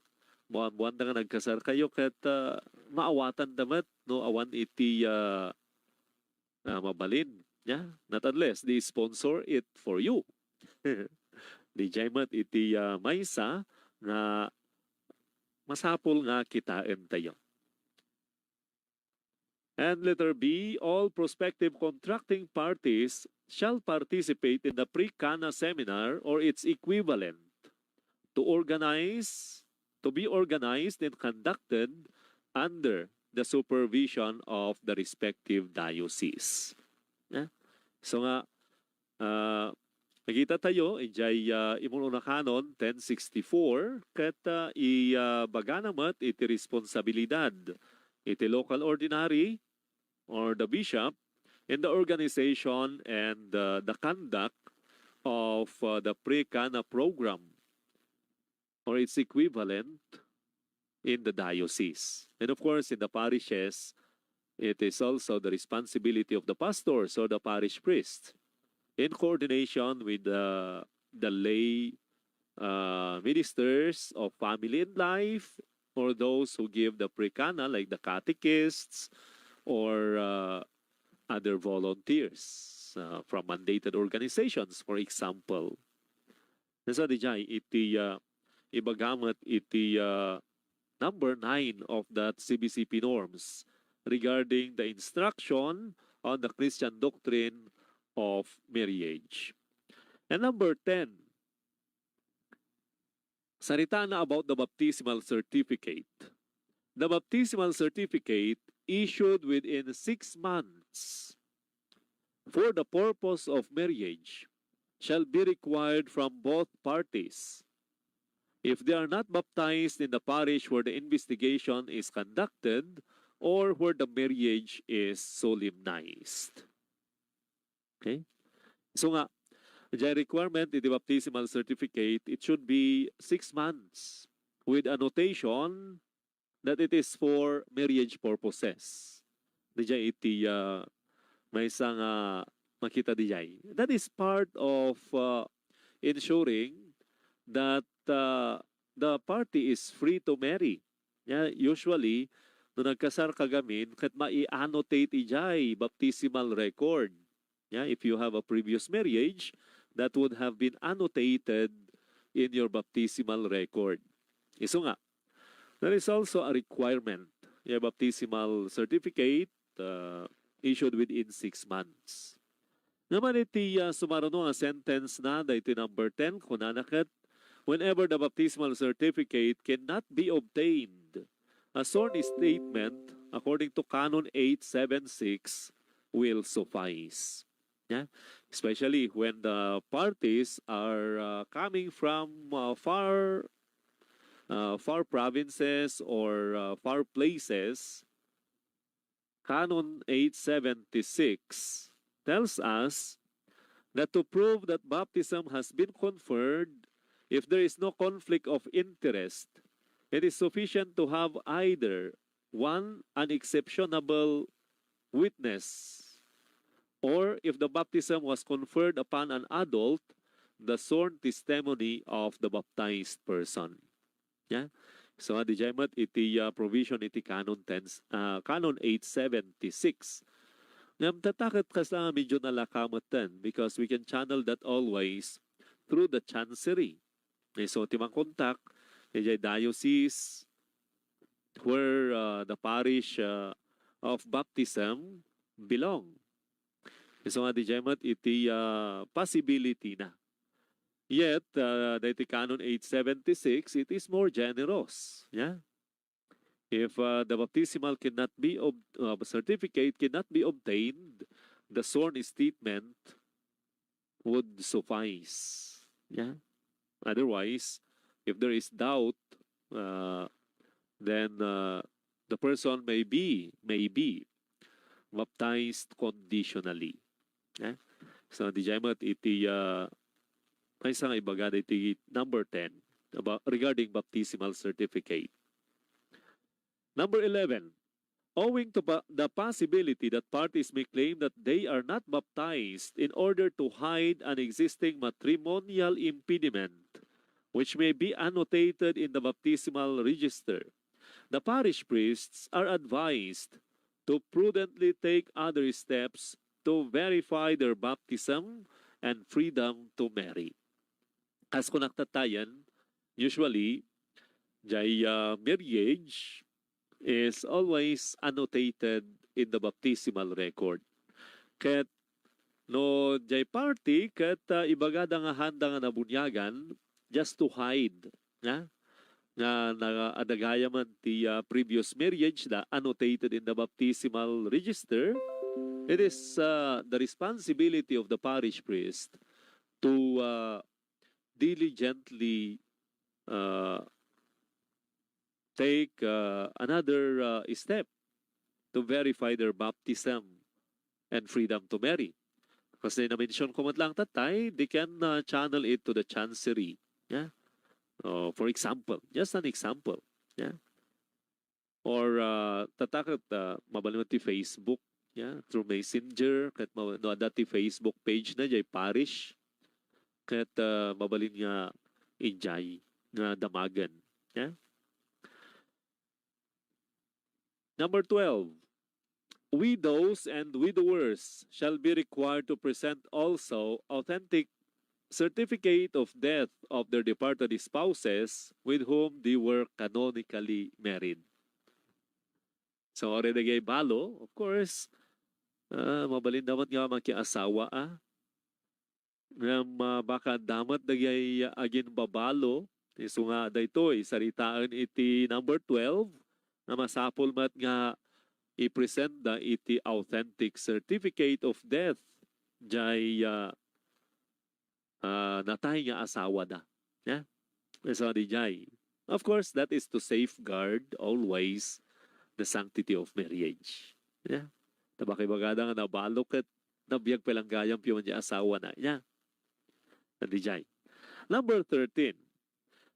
maammoanda nga nagkasarkayo ket, ah, maawatanda met no awan iti, ah, ah, mabalin, nia? Not unless they sponsor it for you. Diay met iti, ah, maysa nga masapul nga kitaentayo. And letter B, all prospective contracting parties shall participate in the pre-CANA seminar or its equivalent to organize, to be organized and conducted under the supervision of the respective diocese. Eh? So nga, ah, makitatayo, idiay, ah, Immun-una Canon ten sixty-four, ket, ah, ibagana met iti responsabilidad iti local ordinary or the bishop in the organization and, uh, the conduct of, uh, the pre-CANA program. or its equivalent in the diocese. And of course, in the parishes, it is also the responsibility of the pastors or the parish priest, in coordination with the, the lay uh, ministers of family and life, or those who give the precana, like the catechists or uh, other volunteers uh, from mandated organizations, for example. Nasa dijay iti uh, ibaga met iti uh, number nine of that C B C P norms regarding the instruction on the Christian doctrine of marriage. And number ten, sarita na about the baptismal certificate. The baptismal certificate issued within six months for the purpose of marriage shall be required from both parties if they are not baptized in the parish where the investigation is conducted or where the marriage is solemnized. Okay? So nga, the requirement in the baptismal certificate, it should be six months with a notation that it is for marriage purposes. Dijay iti uh, maysa nga makita dijay. That is part of uh, ensuring that uh, the party is free to marry. Yeah, usually, no nagkasar ka gamin, ket mai-annotate ijay baptismal record. Yeah, if you have a previous marriage, that would have been annotated in your baptismal record. Isu nga, there is also a requirement, yeah, baptismal certificate uh, issued within six months. Naman iti uh, sumaruno nga sentence na daytoy number ten, kunana ket, whenever the baptismal certificate cannot be obtained, a sworn statement according to Canon eight seven six will suffice. Yeah? Especially when the parties are uh, coming from uh, far uh, far provinces or uh, far places, Canon eight seventy-six tells us that to prove that baptism has been conferred, if there is no conflict of interest, it is sufficient to have either one, an exceptionable witness, or if the baptism was conferred upon an adult, the sworn testimony of the baptized person. Yeah? So, adi jay met iti uh, provision iti Canon ten, uh, Canon eight seventy-six. Ngem tatta ket kasla medyo nalaka metten because we can channel that always through the chancery. Eh, so, ti mangkontak, ijay diocese where uh, the parish uh, of baptism belong. So nga, di jay met iti uh, possibility na. Yet, uh, daytoy Canon eight seventy-six, it is more generous. Yeah? If uh, the baptismal cannot be ob- uh, certificate cannot be obtained, the sworn statement would suffice. Yeah? Otherwise, if there is doubt, uh, then uh, the person may be, may be baptized conditionally. Eh? So, di jay met iti uh, maysa nga ibaga iti number ten about regarding baptismal certificate. Number eleven, owing to pa- the possibility that parties may claim that they are not baptized in order to hide an existing matrimonial impediment, which may be annotated in the baptismal register, the parish priests are advised to prudently take other steps to verify their baptism and freedom to marry. As kunak tattayen, usually, jay uh, marriage is always annotated in the baptismal record. Ket no jay party ket uh, ibagada nga handa nga nabuniagan just to hide nga nga na adda gayam ti uh, previous marriage da annotated in the baptismal register, it is uh, the responsibility of the parish priest to uh, diligently uh, take uh, another uh, step to verify their baptism and freedom to marry. Kasi na-mention ko man lang tattay, they can uh, channel it to the chancery. Yeah? Oh, for example, just an example. Yeah. Or, ah, tatta ket, ah, mabalin ti Facebook, yeah, through Messenger, ket ma-, no adda ti Facebook page na jay parish, ket, ah, mabalin nga idiay nga damagen, yeah. Number twelve, widows and widowers shall be required to present also authentic certificate of death of their departed spouses with whom they were canonically married. So, ari dagiti balo, of course, ah, mabalin da met nga makiasawa, ah. Ngem, ah, baka adda met dagiti aginbabalo, isu nga daytoy, saritaen iti number twelve, nga masapul met nga i-present da iti authentic certificate of death, jay, ah, ah, natay nga asawada. Yeah? So, dijay. Of course, that is to safeguard always the sanctity of marriage. Yeah? Ta bakibagada nga nabalo ket nabiag pay lang gayam piman ti asawana. Yeah? Dijay. Number thirteen,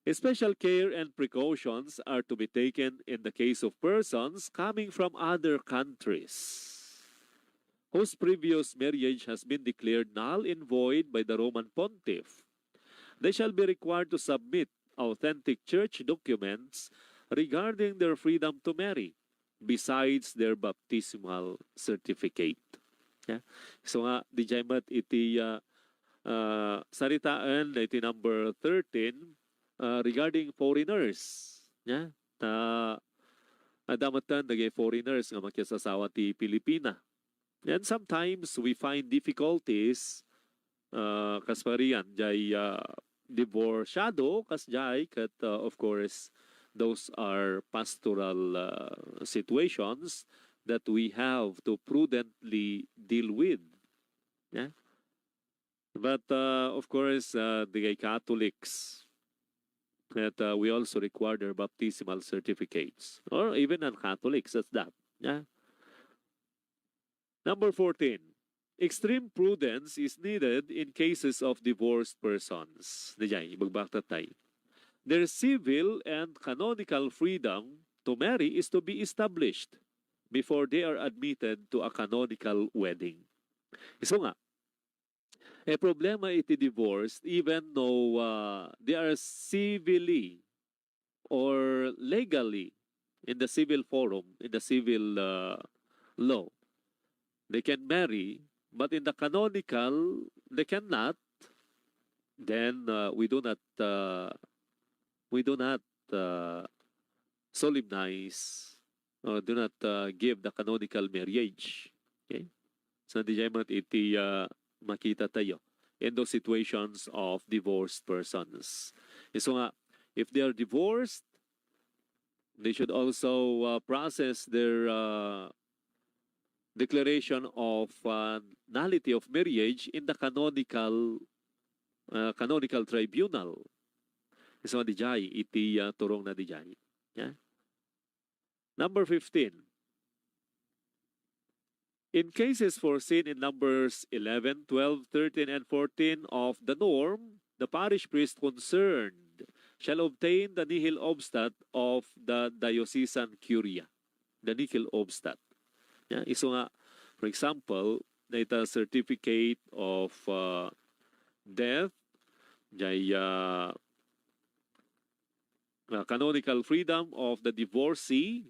special care and precautions are to be taken in the case of persons coming from other countries whose previous marriage has been declared null and void by the Roman pontiff. They shall be required to submit authentic church documents regarding their freedom to marry, besides their baptismal certificate. Yeah? So nga, dijay met iti, ah, ah, saritaen iti number thirteen, ah, regarding foreigners. Yeah? Ta, adda metten dagiti foreigners nga makiasasawa ti Pilipina. And sometimes we find difficulties, ah, kas parian, jay, ah, divorsiado, kas jay, ket, ah, of course, those are pastoral, ah, situations that we have to prudently deal with. Yeah? But, uh, of course, uh, the Catholics, that, uh, we also require their baptismal certificates, or even non-Catholics, that's that. Yeah. Number fourteen, extreme prudence is needed in cases of divorced persons. Dijay, ibagbagta tayo. Their civil and canonical freedom to marry is to be established before they are admitted to a canonical wedding. Isu nga, a problema iti divorce, even though, uh, they are civilly or legally in the civil forum, in the civil, uh, law, they can marry, but in the canonical, they cannot. Then, uh, we do not, uh, we do not, uh, solemnize or do not, uh, give the canonical marriage. Okay? So, dijay met iti, uh, makita tayo in those situations of divorced persons. Isu nga, if they are divorced, they should also, uh, process their, uh, declaration of, uh, nullity of marriage in the canonical, uh, canonical tribunal. Isu nga dijay iti, uh, turongna dijay. Yeah? Number fifteen. In cases foreseen in Numbers eleven, twelve, thirteen, and fourteen of the norm, the parish priest concerned shall obtain the nihil obstat of the diocesan curia. The nihil obstat. Yeah, isu nga, for example, dayta certificate of, uh, death, jay, uh, uh, canonical freedom of the divorcee,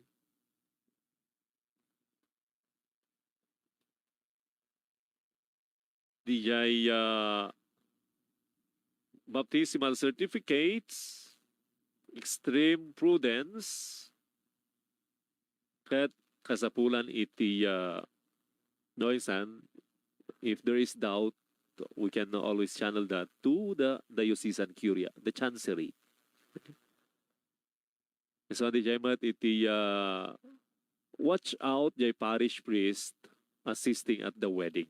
dijay, uh, baptismal certificates, extreme prudence, ket kasapulan iti, uh, no, insan, if there is doubt, we can always channel that to the diocesan curia, the chancery. So, dijay met iti, ah, watch out jay parish priest assisting at the wedding.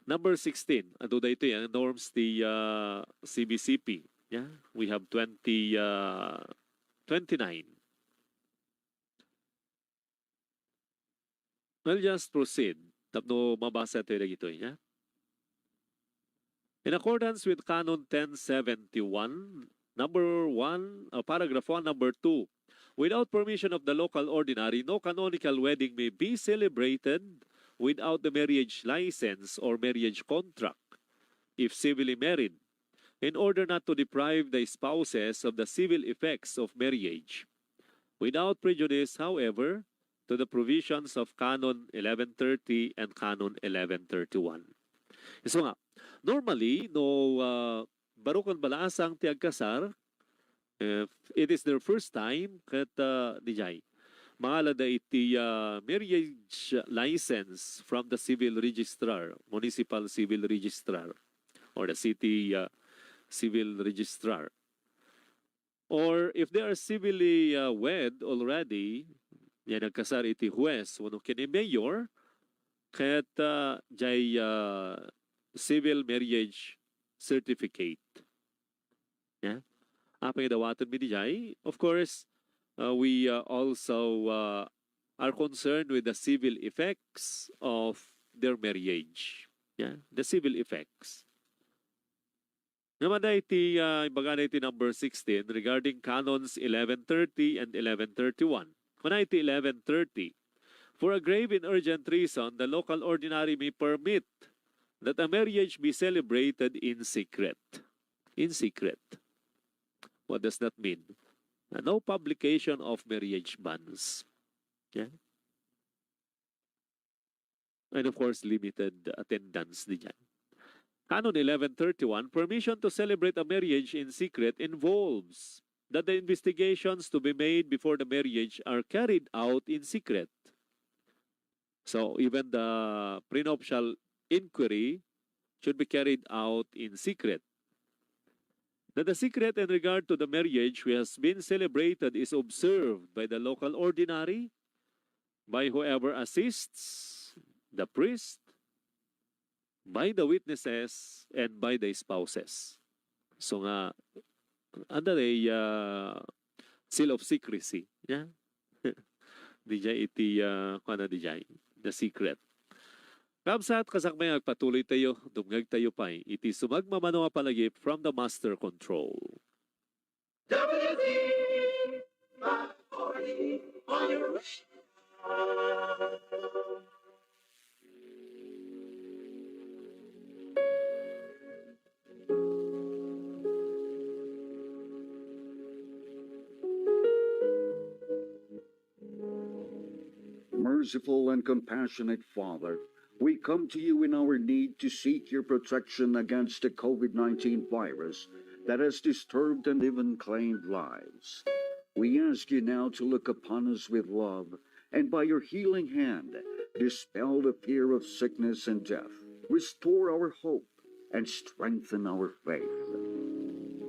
Number sixteen, adu daytoy ang norms ti, ah, C B C P. Yeah, we have twenty, ah, twenty-nine. We'll just proceed tapno mabasa tayo dagitoy, yeah? In accordance with Canon ten seventy-one, number one, uh, paragraph one, number two. Without permission of the local ordinary, no canonical wedding may be celebrated without the marriage license or marriage contract, if civilly married, in order not to deprive the spouses of the civil effects of marriage. Without prejudice, however, to the provisions of Canon eleven thirty and Canon eleven thirty-one. So nga, normally, no, uh, barukon balasang ti agkasar, if it is their first time, ket, uh, dijay, mangalada iti, uh, marriage license from the civil registrar, municipal civil registrar, or the city, uh, civil registrar. Or if they are civilly, uh, wed already, yan nagkasar iti huwes wenno ken ni mayor, ket, uh, jay, uh, civil marriage certificate. Yeah. Apay nga dawaten mi dijay? Of course, uh, we, uh, also, uh, are concerned with the civil effects of their marriage. Yeah, the civil effects. Ngem adda iti, ah, ibagana iti number sixteen regarding canons eleven thirty and eleven thirty-one. Kuna iti eleven thirty, "For a grave and urgent reason, the local ordinary may permit that a marriage be celebrated in secret." In secret. What does that mean? Uh, no publication of marriage banns. Yeah? And of course, limited attendance diyan. Canon eleven thirty-one, permission to celebrate a marriage in secret involves that the investigations to be made before the marriage are carried out in secret. So, even the prenuptial inquiry should be carried out in secret. That the secret in regard to the marriage which has been celebrated is observed by the local ordinary, by whoever assists, the priest, by the witnesses, and by the spouses. So nga, adda diay, ah, seal of secrecy, yeah? Diay iti, ah, kuana diay, the secret. Kabsat, kasakbay, agpatuloy tayo, dumngeg tayo pay iti sumagmamano a panagip from the Master Control. W Z five forty on your radio. Merciful and compassionate Father, we come to you in our need to seek your protection against the COVID nineteen virus that has disturbed and even claimed lives. We ask you now to look upon us with love and by your healing hand, dispel the fear of sickness and death. Restore our hope and strengthen our faith.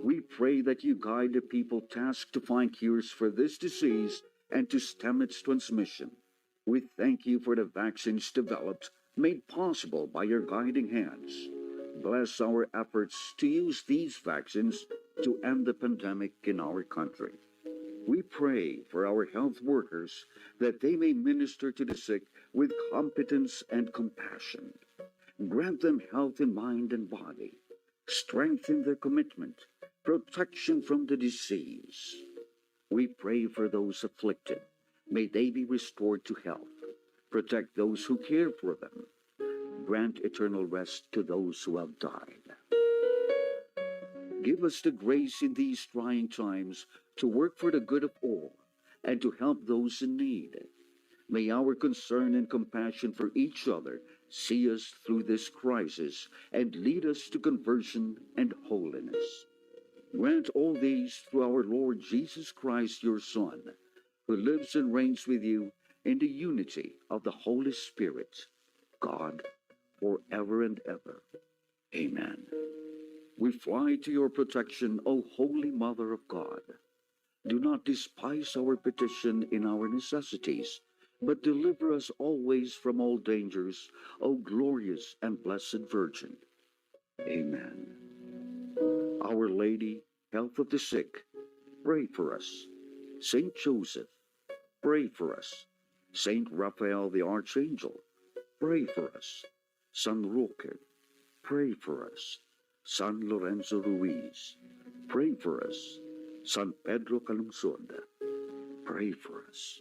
We pray that you guide the people tasked to find cures for this disease and to stem its transmission. We thank you for the vaccines developed, made possible by your guiding hands. Bless our efforts to use these vaccines to end the pandemic in our country. We pray for our health workers that they may minister to the sick with competence and compassion. Grant them health in mind and body. Strengthen their commitment, protection from the disease. We pray for those afflicted. May they be restored to health. Protect those who care for them. Grant eternal rest to those who have died. Give us the grace in these trying times to work for the good of all and to help those in need. May our concern and compassion for each other see us through this crisis and lead us to conversion and holiness. Grant all these through our Lord Jesus Christ, your Son, who lives and reigns with you in the unity of the Holy Spirit, God, forever and ever. Amen. We fly to your protection, O Holy Mother of God. Do not despise our petition in our necessities, but deliver us always from all dangers, O glorious and blessed Virgin. Amen. Our Lady, Health of the Sick, pray for us. Saint Joseph, pray for us. Saint Raphael the Archangel, pray for us. San Roque, pray for us. San Lorenzo Ruiz, Pray for us. San Pedro Calungsod, pray for us.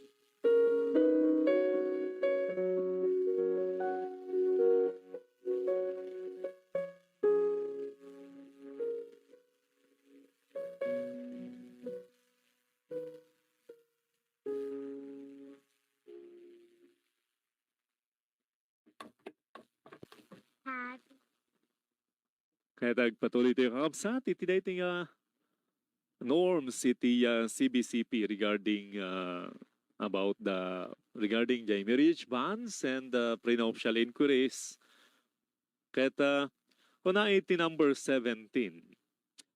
Kayat agpatuloy tayo, kakabsat, iti daytoy nga norms iti, ah, C B C P regarding, ah, about the, regarding the marriage bans and the prenuptial inquiries. Ket, ah, kuna iti number seventeen,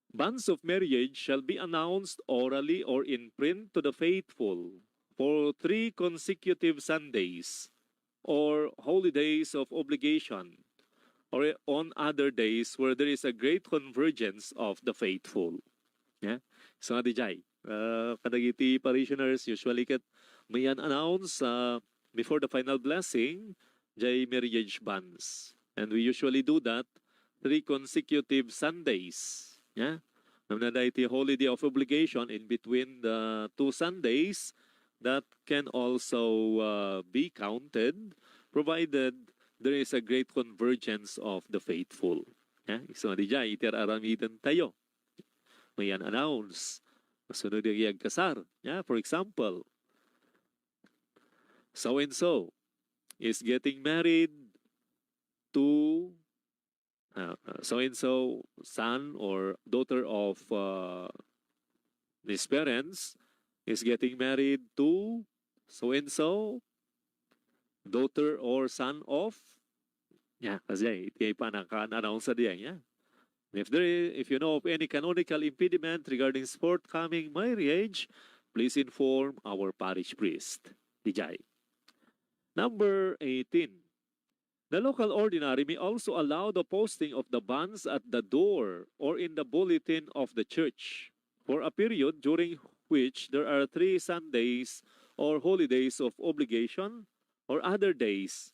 bans of marriage shall be announced orally or in print to the faithful for three consecutive Sundays or holy days of obligation, or on other days where there is a great convergence of the faithful. Yeah? So, nga di jay, ah, kadagiti parishioners, usually ket mayan announce, ah, before the final blessing, jay marriage bans. And we usually do that three consecutive Sundays. Yeah? Namnada iti holiday of obligation in between the two Sundays, that can also, uh, be counted, provided there is a great convergence of the faithful. Yeah? So, di jay, iti ar-aramiden tayo. Mayan announce. Sunod yung agkasar. Yeah? For example, so and so is getting married to, uh, so and so son or daughter of, uh, his parents is getting married to so and so, daughter or son of, yeah, kasi iti panaka-announce diyan, yeah. And if there is, if you know of any canonical impediment regarding forthcoming marriage, please inform our parish priest. Di jay. Number eighteen. The local ordinary may also allow the posting of the bans at the door or in the bulletin of the church for a period during which there are three Sundays or holidays of obligation or other days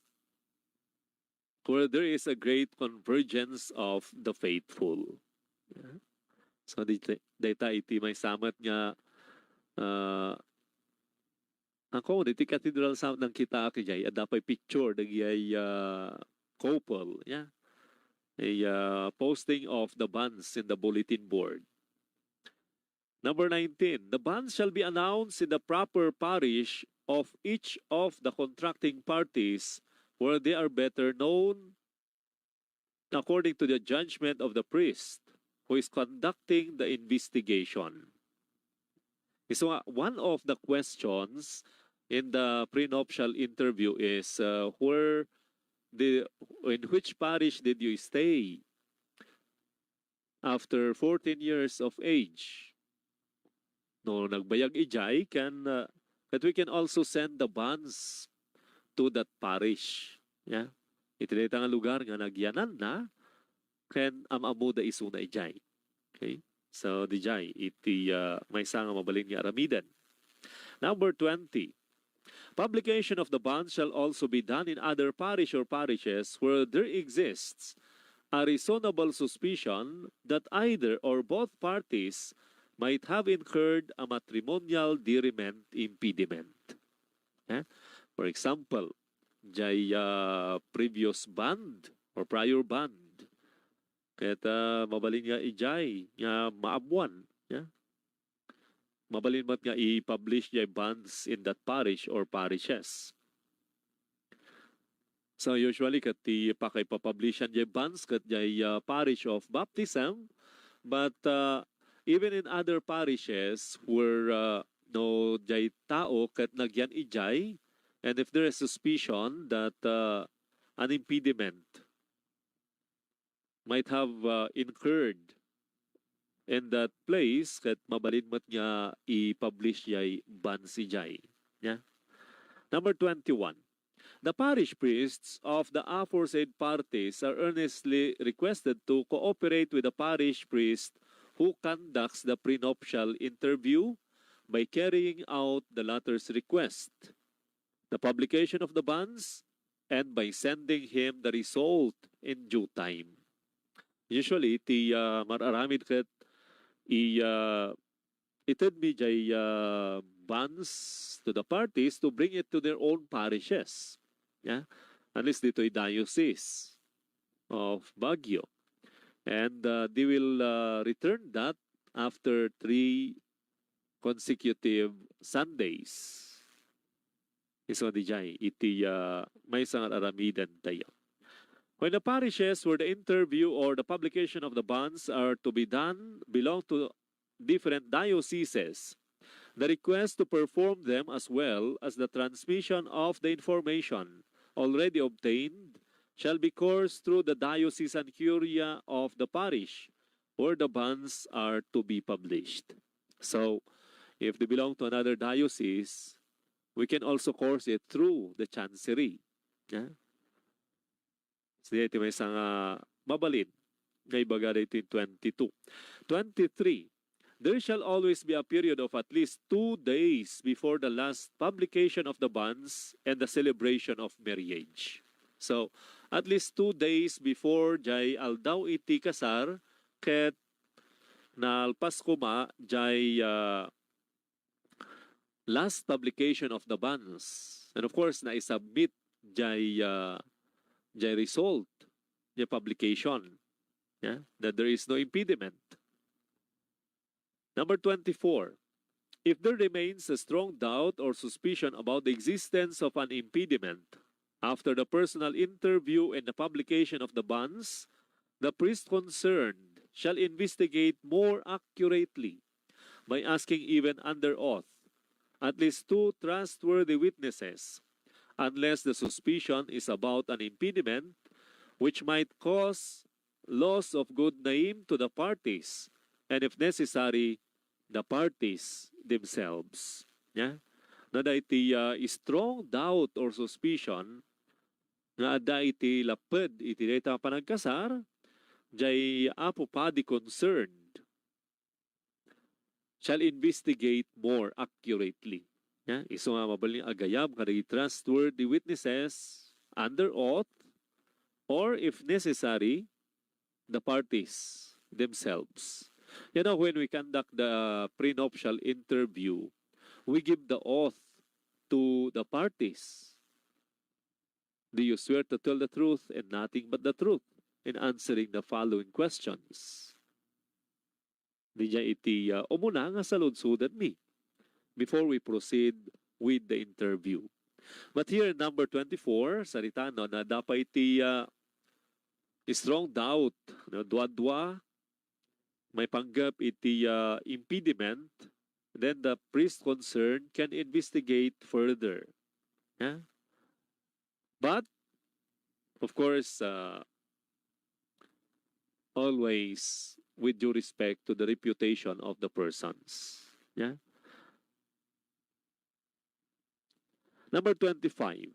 where there is a great convergence of the faithful. Yeah. So, di, dayta iti maysa met nga, ah, Ako, diti cathedral sa nagkitaak idiay, adda pay picture dagiti, ah, couple, yeah. A, ah, posting of the bans in the bulletin board. Number nineteen, the bans shall be announced in the proper parish of each of the contracting parties where they are better known according to the judgment of the priest who is conducting the investigation. So, uh, one of the questions in the prenuptial interview is, uh, where the, in which parish did you stay after fourteen years of age? No, nagbayag idiay, can, uh, that we can also send the bans to that parish. Yeah? Iti dayta nga lugar nga nagyananna, ken am-ammoda isuna idiay. Okay? So, didiay, iti, uh, maysa nga mabalin nga aramiden. Number twenty, publication of the bans shall also be done in other parish or parishes where there exists a reasonable suspicion that either or both parties might have incurred a matrimonial deriment impediment. Eh? For example, jay, ah, previous band or prior band. Ket, ah, mabalin nga idiay nga maammoan, yeah? Mabalin met nga i-publish jay bans in that parish or parishes. So usually ket ti pakaipapublishan jay bans ket jay, ah, parish of baptism, but, ah, even in other parishes where, ah, no jay tao ket nagyan idiay, and if there is suspicion that, ah, an impediment might have, uh, incurred in that place, ket mabalin met nga i-publish jay bans idiay. Yeah? Number twenty-one. The parish priests of the aforesaid parties are earnestly requested to cooperate with the parish priest who conducts the prenuptial interview by carrying out the latter's request, the publication of the bans, and by sending him the result in due time. Usually, ti, ah, mar-aramid ket i, ah, itedmi jay, ah, bonds to the parties to bring it to their own parishes. Yeah? At least ditoy diocese of Baguio. And, ah, they will, ah, return that after three consecutive Sundays. Isu nga dijay iti, ah, maysa nga aramiden tayo. When the parishes where the interview or the publication of the bonds are to be done belong to different dioceses, the request to perform them as well as the transmission of the information already obtained shall be coursed through the diocesan curia of the parish where the bonds are to be published. So, if they belong to another diocese, we can also course it through the chancery. Yeah? Sidi iti maysa nga mabalin nga ibaga daytoy twenty-two. Twenty-three, there shall always be a period of at least two days before the last publication of the bonds and the celebration of marriage. So, at least two days before jay aldaw iti kasar ket nalpas koma jay, ah, last publication of the bonds. And of course, naisubmit jay, ah, jay result, jay publication. Yeah? That there is no impediment. Number twenty-four, if there remains a strong doubt or suspicion about the existence of an impediment after the personal interview and the publication of the bonds, the priest concerned shall investigate more accurately by asking even under oath at least two trustworthy witnesses, unless the suspicion is about an impediment which might cause loss of good name to the parties, and if necessary, the parties themselves. Yeah? No, adda iti, ah, strong doubt or suspicion nga adda iti lapped iti dayta nga panagkasar, jay Apo Padi concerned shall investigate more accurately. Yeah? Isu nga mabalin agayab kadagiti trustworthy witnesses under oath, or if necessary, the parties themselves. You know, when we conduct the prenuptial interview, we give the oath to the parties. Do you swear to tell the truth and nothing but the truth in answering the following questions? Diay iti, ah, umuna nga saludsodanmi before we proceed with the interview. But here in number twenty-four, sarita, no, na adda pay iti, ah, strong doubt, no, dua-dua, maipanggep iti, ah, impediment, then the priest concerned can investigate further. Yeah? But, of course, uh, always with due respect to the reputation of the persons. Yeah? Number twenty-five.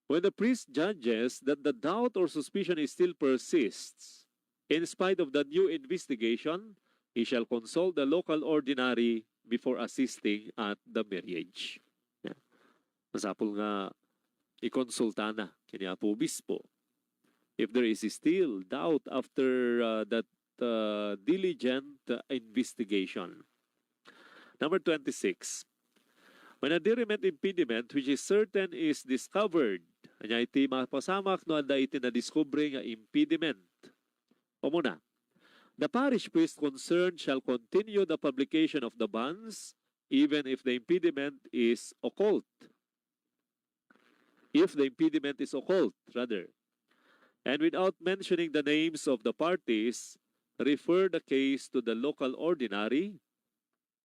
When the priest judges that the doubt or suspicion is still persists, in spite of the new investigation, he shall consult the local ordinary before assisting at the marriage. Yeah. Masapul nga ikonsultana ken ni Apo Obispo if there is still doubt after, uh, that, uh, diligent, uh, investigation. Number twenty-six. When a deriment impediment which is certain is discovered, ania iti mapasamak no adda iti nadiskubre nga impediment? Umuna, the parish priest concerned shall continue the publication of the bonds even if the impediment is occult. If the impediment is occult, rather. And without mentioning the names of the parties, refer the case to the local ordinary,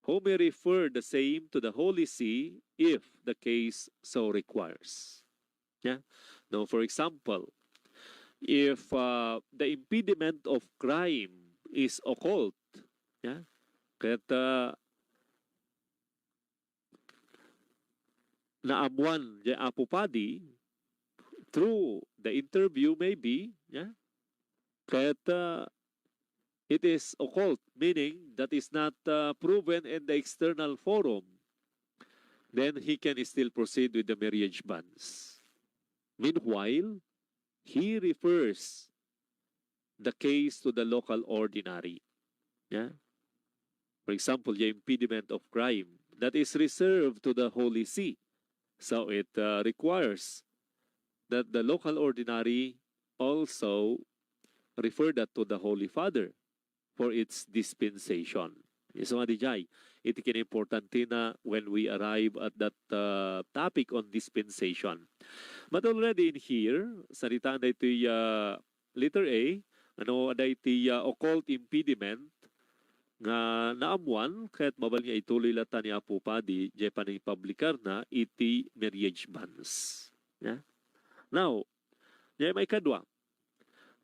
who may refer the same to the Holy See if the case so requires. Yeah? Now, for example, if, uh, the impediment of crime is occult, yeah, ket, uh, naammuan jay Apo Padi through the interview maybe, yeah, ket, uh, it is occult, meaning that is not, uh, proven in the external forum, then he can still proceed with the marriage bonds. Meanwhile, he refers the case to the local ordinary. Yeah? for example, the impediment of crime, that is reserved to the Holy See. So it uh, requires that the local ordinary also refer that to the Holy Father for its dispensation. So nga dijay, iti kinimportantena when we arrive at that uh, topic on dispensation. But already in here, saritaan daytoy uh, letter A, ano, adda iti uh, occult impediment nga naammuan, ket mabalin nga ituloy latta ni Apo Padi jay panangipablikar na iti marriage bans. Yeah? Now, jay maikadua,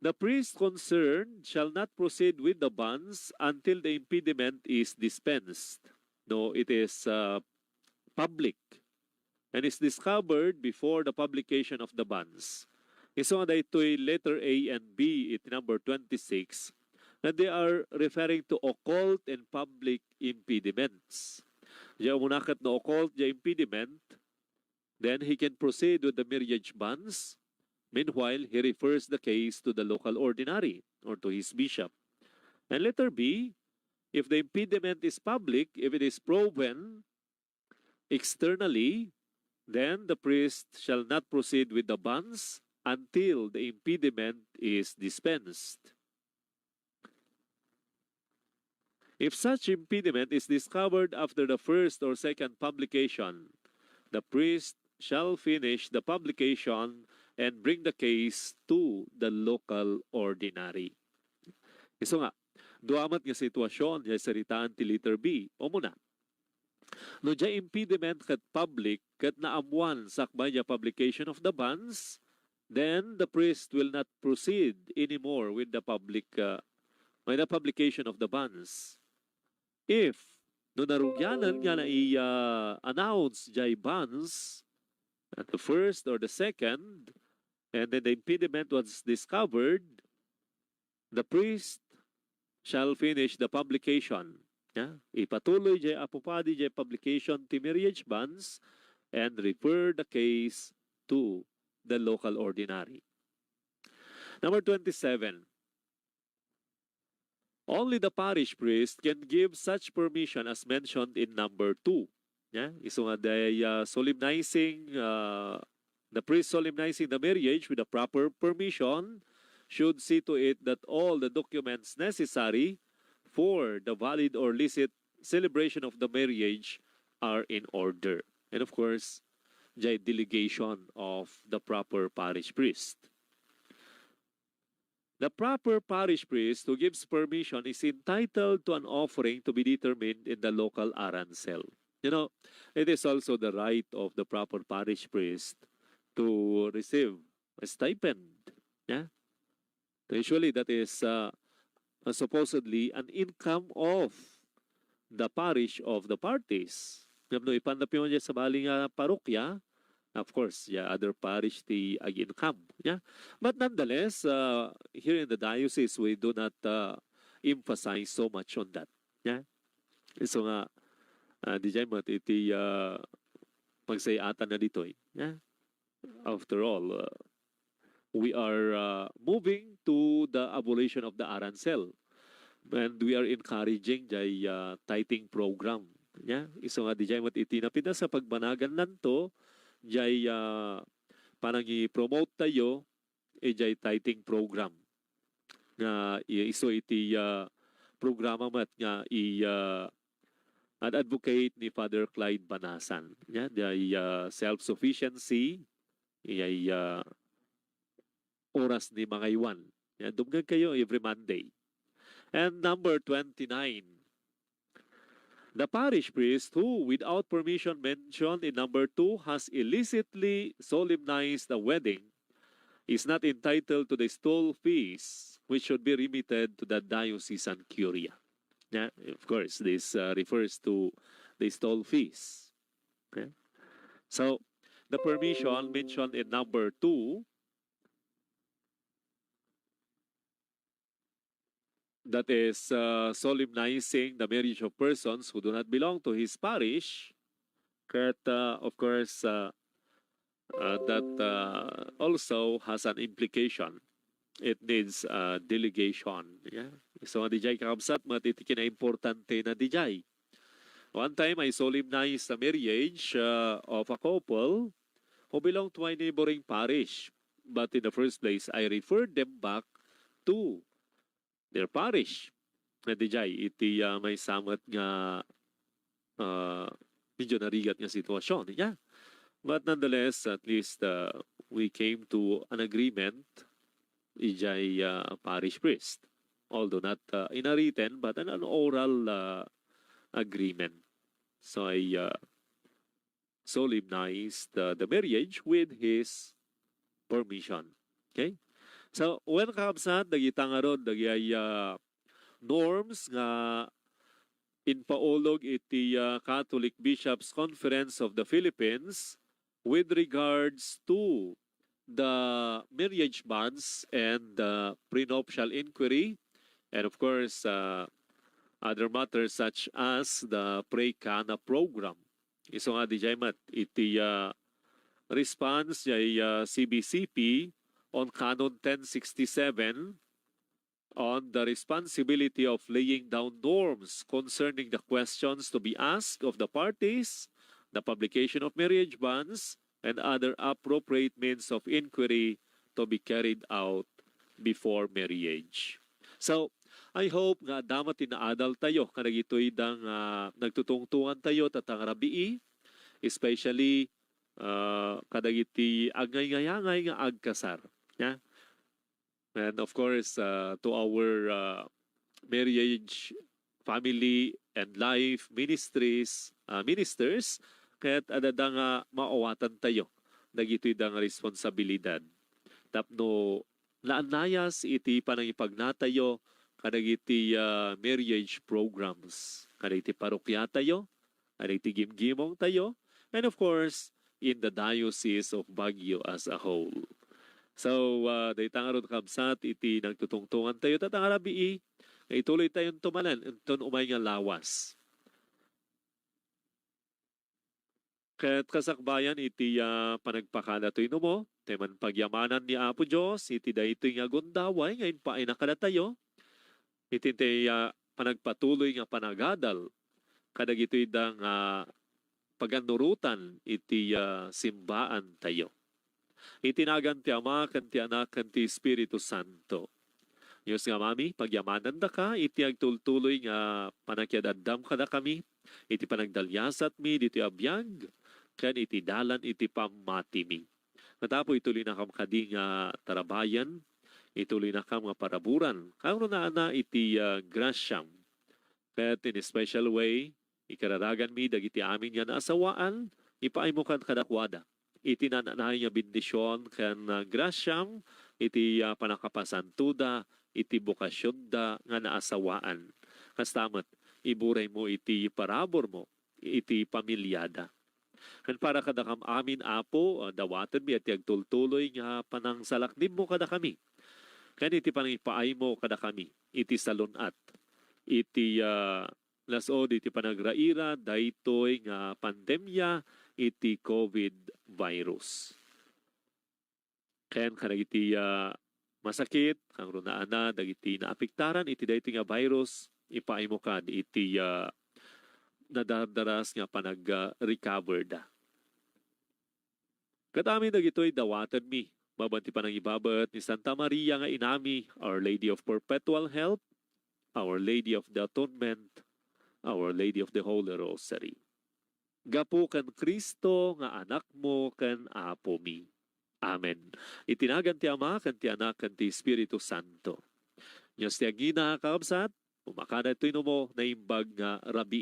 the priest concerned shall not proceed with the bans until the impediment is dispensed. No, it is uh, public and is discovered before the publication of the bans. Isu nga daytoy letter A and B iti number twenty-six, that they are referring to occult and public impediments. Diay umuna ket no occult diay impediment, then he can proceed with the marriage bans. Meanwhile, he refers the case to the local ordinary or to his bishop. And letter B, if the impediment is public, if it is proven externally, then the priest shall not proceed with the bans until the impediment is dispensed. If such impediment is discovered after the first or second publication, the priest shall finish the publication and bring the case to the local ordinary. Isu nga, dua met nga sitwasyon nga saritaan ti letter B. Umuna, no diay impediment ket public ket naammuan sakbay diay publication of the bans, then the priest will not proceed anymore with the public uh, with the publication of the bans. If no narugianan nga nai-announce diay bans at the first or the second, and then the impediment was discovered, the priest shall finish the publication. Yeah? Ipatuloy diay Apo Padi diay publication ti marriage bans and refer the case to the local ordinary. Number twenty-seven. Only the parish priest can give such permission as mentioned in number two. Yeah? Isu nga diay uh, solemnizing, uh, the priest solemnizing the marriage with the proper permission should see to it that all the documents necessary for the valid or licit celebration of the marriage are in order. And of course, diay delegation of the proper parish priest. The proper parish priest who gives permission is entitled to an offering to be determined in the local aransel. You know, it is also the right of the proper parish priest to receive a stipend. Yeah? Usually, that is uh, uh, supposedly an income of the parish of the parties. Ngem no ipanna pay man diay sabali nga parokya, of course, yeah, other parish ti ag-income. Yeah? But nonetheless, uh, here in the diocese, we do not uh, emphasize so much on that. Yeah? So nga, uh, dijay met iti uh, pagsay-atanna ditoy. Yeah? After all, uh, we are uh, moving to the abolition of the aransel. And we are encouraging diay uh, tithing program. Yeah? Isu nga dijay met iti napintas a pagbanagannanto, diay uh, panangi-promote tayo, eh, diay tithing program. Nga i- isu iti uh, programa met nga i- uh, ad-advocate ni Father Clyde Banasan. Yeah? Diay uh, self-sufficiency, iyay uh, oras ni mangaywan. Yeah, dumngeg kayo every Monday. And number twenty-nine, the parish priest who, without permission mentioned in number two, has illicitly solemnized a wedding is not entitled to the stole fees which should be remitted to the diocesan curia. Yeah, of course, this uh, refers to the stole fees. Okay? So, the permission mentioned in number two, that is uh, solemnizing the marriage of persons who do not belong to his parish, that uh, of course uh, uh, that uh, also has an implication. It needs uh, delegation. Yeah? So, nga dijay kakabsat, met iti kinaimportante na dijay. One time, I solemnize the marriage, uh, of a couple who belong to a neighboring parish. But in the first place, I referred them back to their parish. Nga dijay, iti, uh, maysa met nga, uh, medyo narigat nga sitwasyon. Yeah. But nonetheless, at least, uh, we came to an agreement ijay, uh, parish priest. Although not, uh, in a written, but an, an oral, uh, agreement. So I, uh, solemnized, uh, the marriage with his permission. Okay? So, when, kakabsat, dagita ngarud, dagiti, uh, norms nga impaulog iti, uh, Catholic Bishops' Conference of the Philippines with regards to the marriage bonds and the prenuptial inquiry, and of course, uh, other matters such as the pre-cana program. Isu nga dijay met iti, uh, response jay, uh, C B C P on Canon ten sixty-seven, on the responsibility of laying down norms concerning the questions to be asked of the parties, the publication of marriage bonds, and other appropriate means of inquiry to be carried out before marriage. So, I hope nga adda met ti naadal tayo kadagitoy dang, ah, nagtutungtungan tayo tatang rabii, especially, ah, kadagiti agngayngayangay nga agkasar. Yeah? And of course, uh, to our, uh, marriage, family, and life ministries, uh, ministers, ket adda nga maawatan tayo dagitoy da nga responsabilidad. Tapno naannayas iti panangipagnatayo kadagiti, uh, marriage programs, kadagiti parokiatayo, kadagiti gimgimongtayo, and of course, in the Diocese of Baguio as a whole. So, ah, dayta ngarud, kabsat, iti nagtutungtungantayo tatang rabii, nga ituloytayon tumanan inton umay nga lawas. Ket kasakbayan iti, ah, panagpakada toy numo, tay man pagyamanan ni Apo Dios iti daytoy nga gundaway nga impaayna kadatayo, iti tay, ah, panagpatuloy nga panagadal kadagitoy da nga pagannurotan iti, ah, simbaantayo. Iti nagan ti Ama, ken ti Anak, ken ti Espiritu Santo. Dios nga Amami, pagyamanandaka iti agtultuloy nga panakiad-addam kadakami, iti panagdaliasatmi ditoy a biag, ken iti dalan iti pammatimi. Ket Apo, ituloynakam kadi nga tarabayan, ituloynakam nga paraburan, kangrunaan iti, ah, grasiam. Ket in a special way, ikararaganmi dagiti amin nga naasawaan, ipaaymo kad-, kadakuada iti naan-anay nga bendision ken, ah, grasiam iti, ah, pannakapasantoda iti bokasionda nga naasawaan. Kasta met, iburaymo iti paraburmo iti pamiliada. Ken para kadakam amin, Apo, ah, dawatenmi ti agtultuloy nga panangsalaknibmo kadakami, ken iti panangipaaymo kadakami iti salun-at iti, ah, las-ud iti panagraira daytoy nga pandemia iti COVID virus. Ken kadagiti, ah, masakit, kangrunaan dagiti naapektaran iti daytoy nga virus, ipaaymo kad iti, ah, nadardaras nga panag-, ah, recover da. Ket amin dagitoy dawatenmi, babaen ti panangibabet ni Santa Maria nga Inami, Our Lady of Perpetual Help, Our Lady of the Atonement, Our Lady of the Holy Rosary. Gapu ken Cristo nga Anakmo ken Apomi. Amen. Iti nagan ti Ama, ken ti Anak, ken ti Espiritu Santo. Dios ti agina, kakabsat, umakada toy numo, naimbag nga rabii.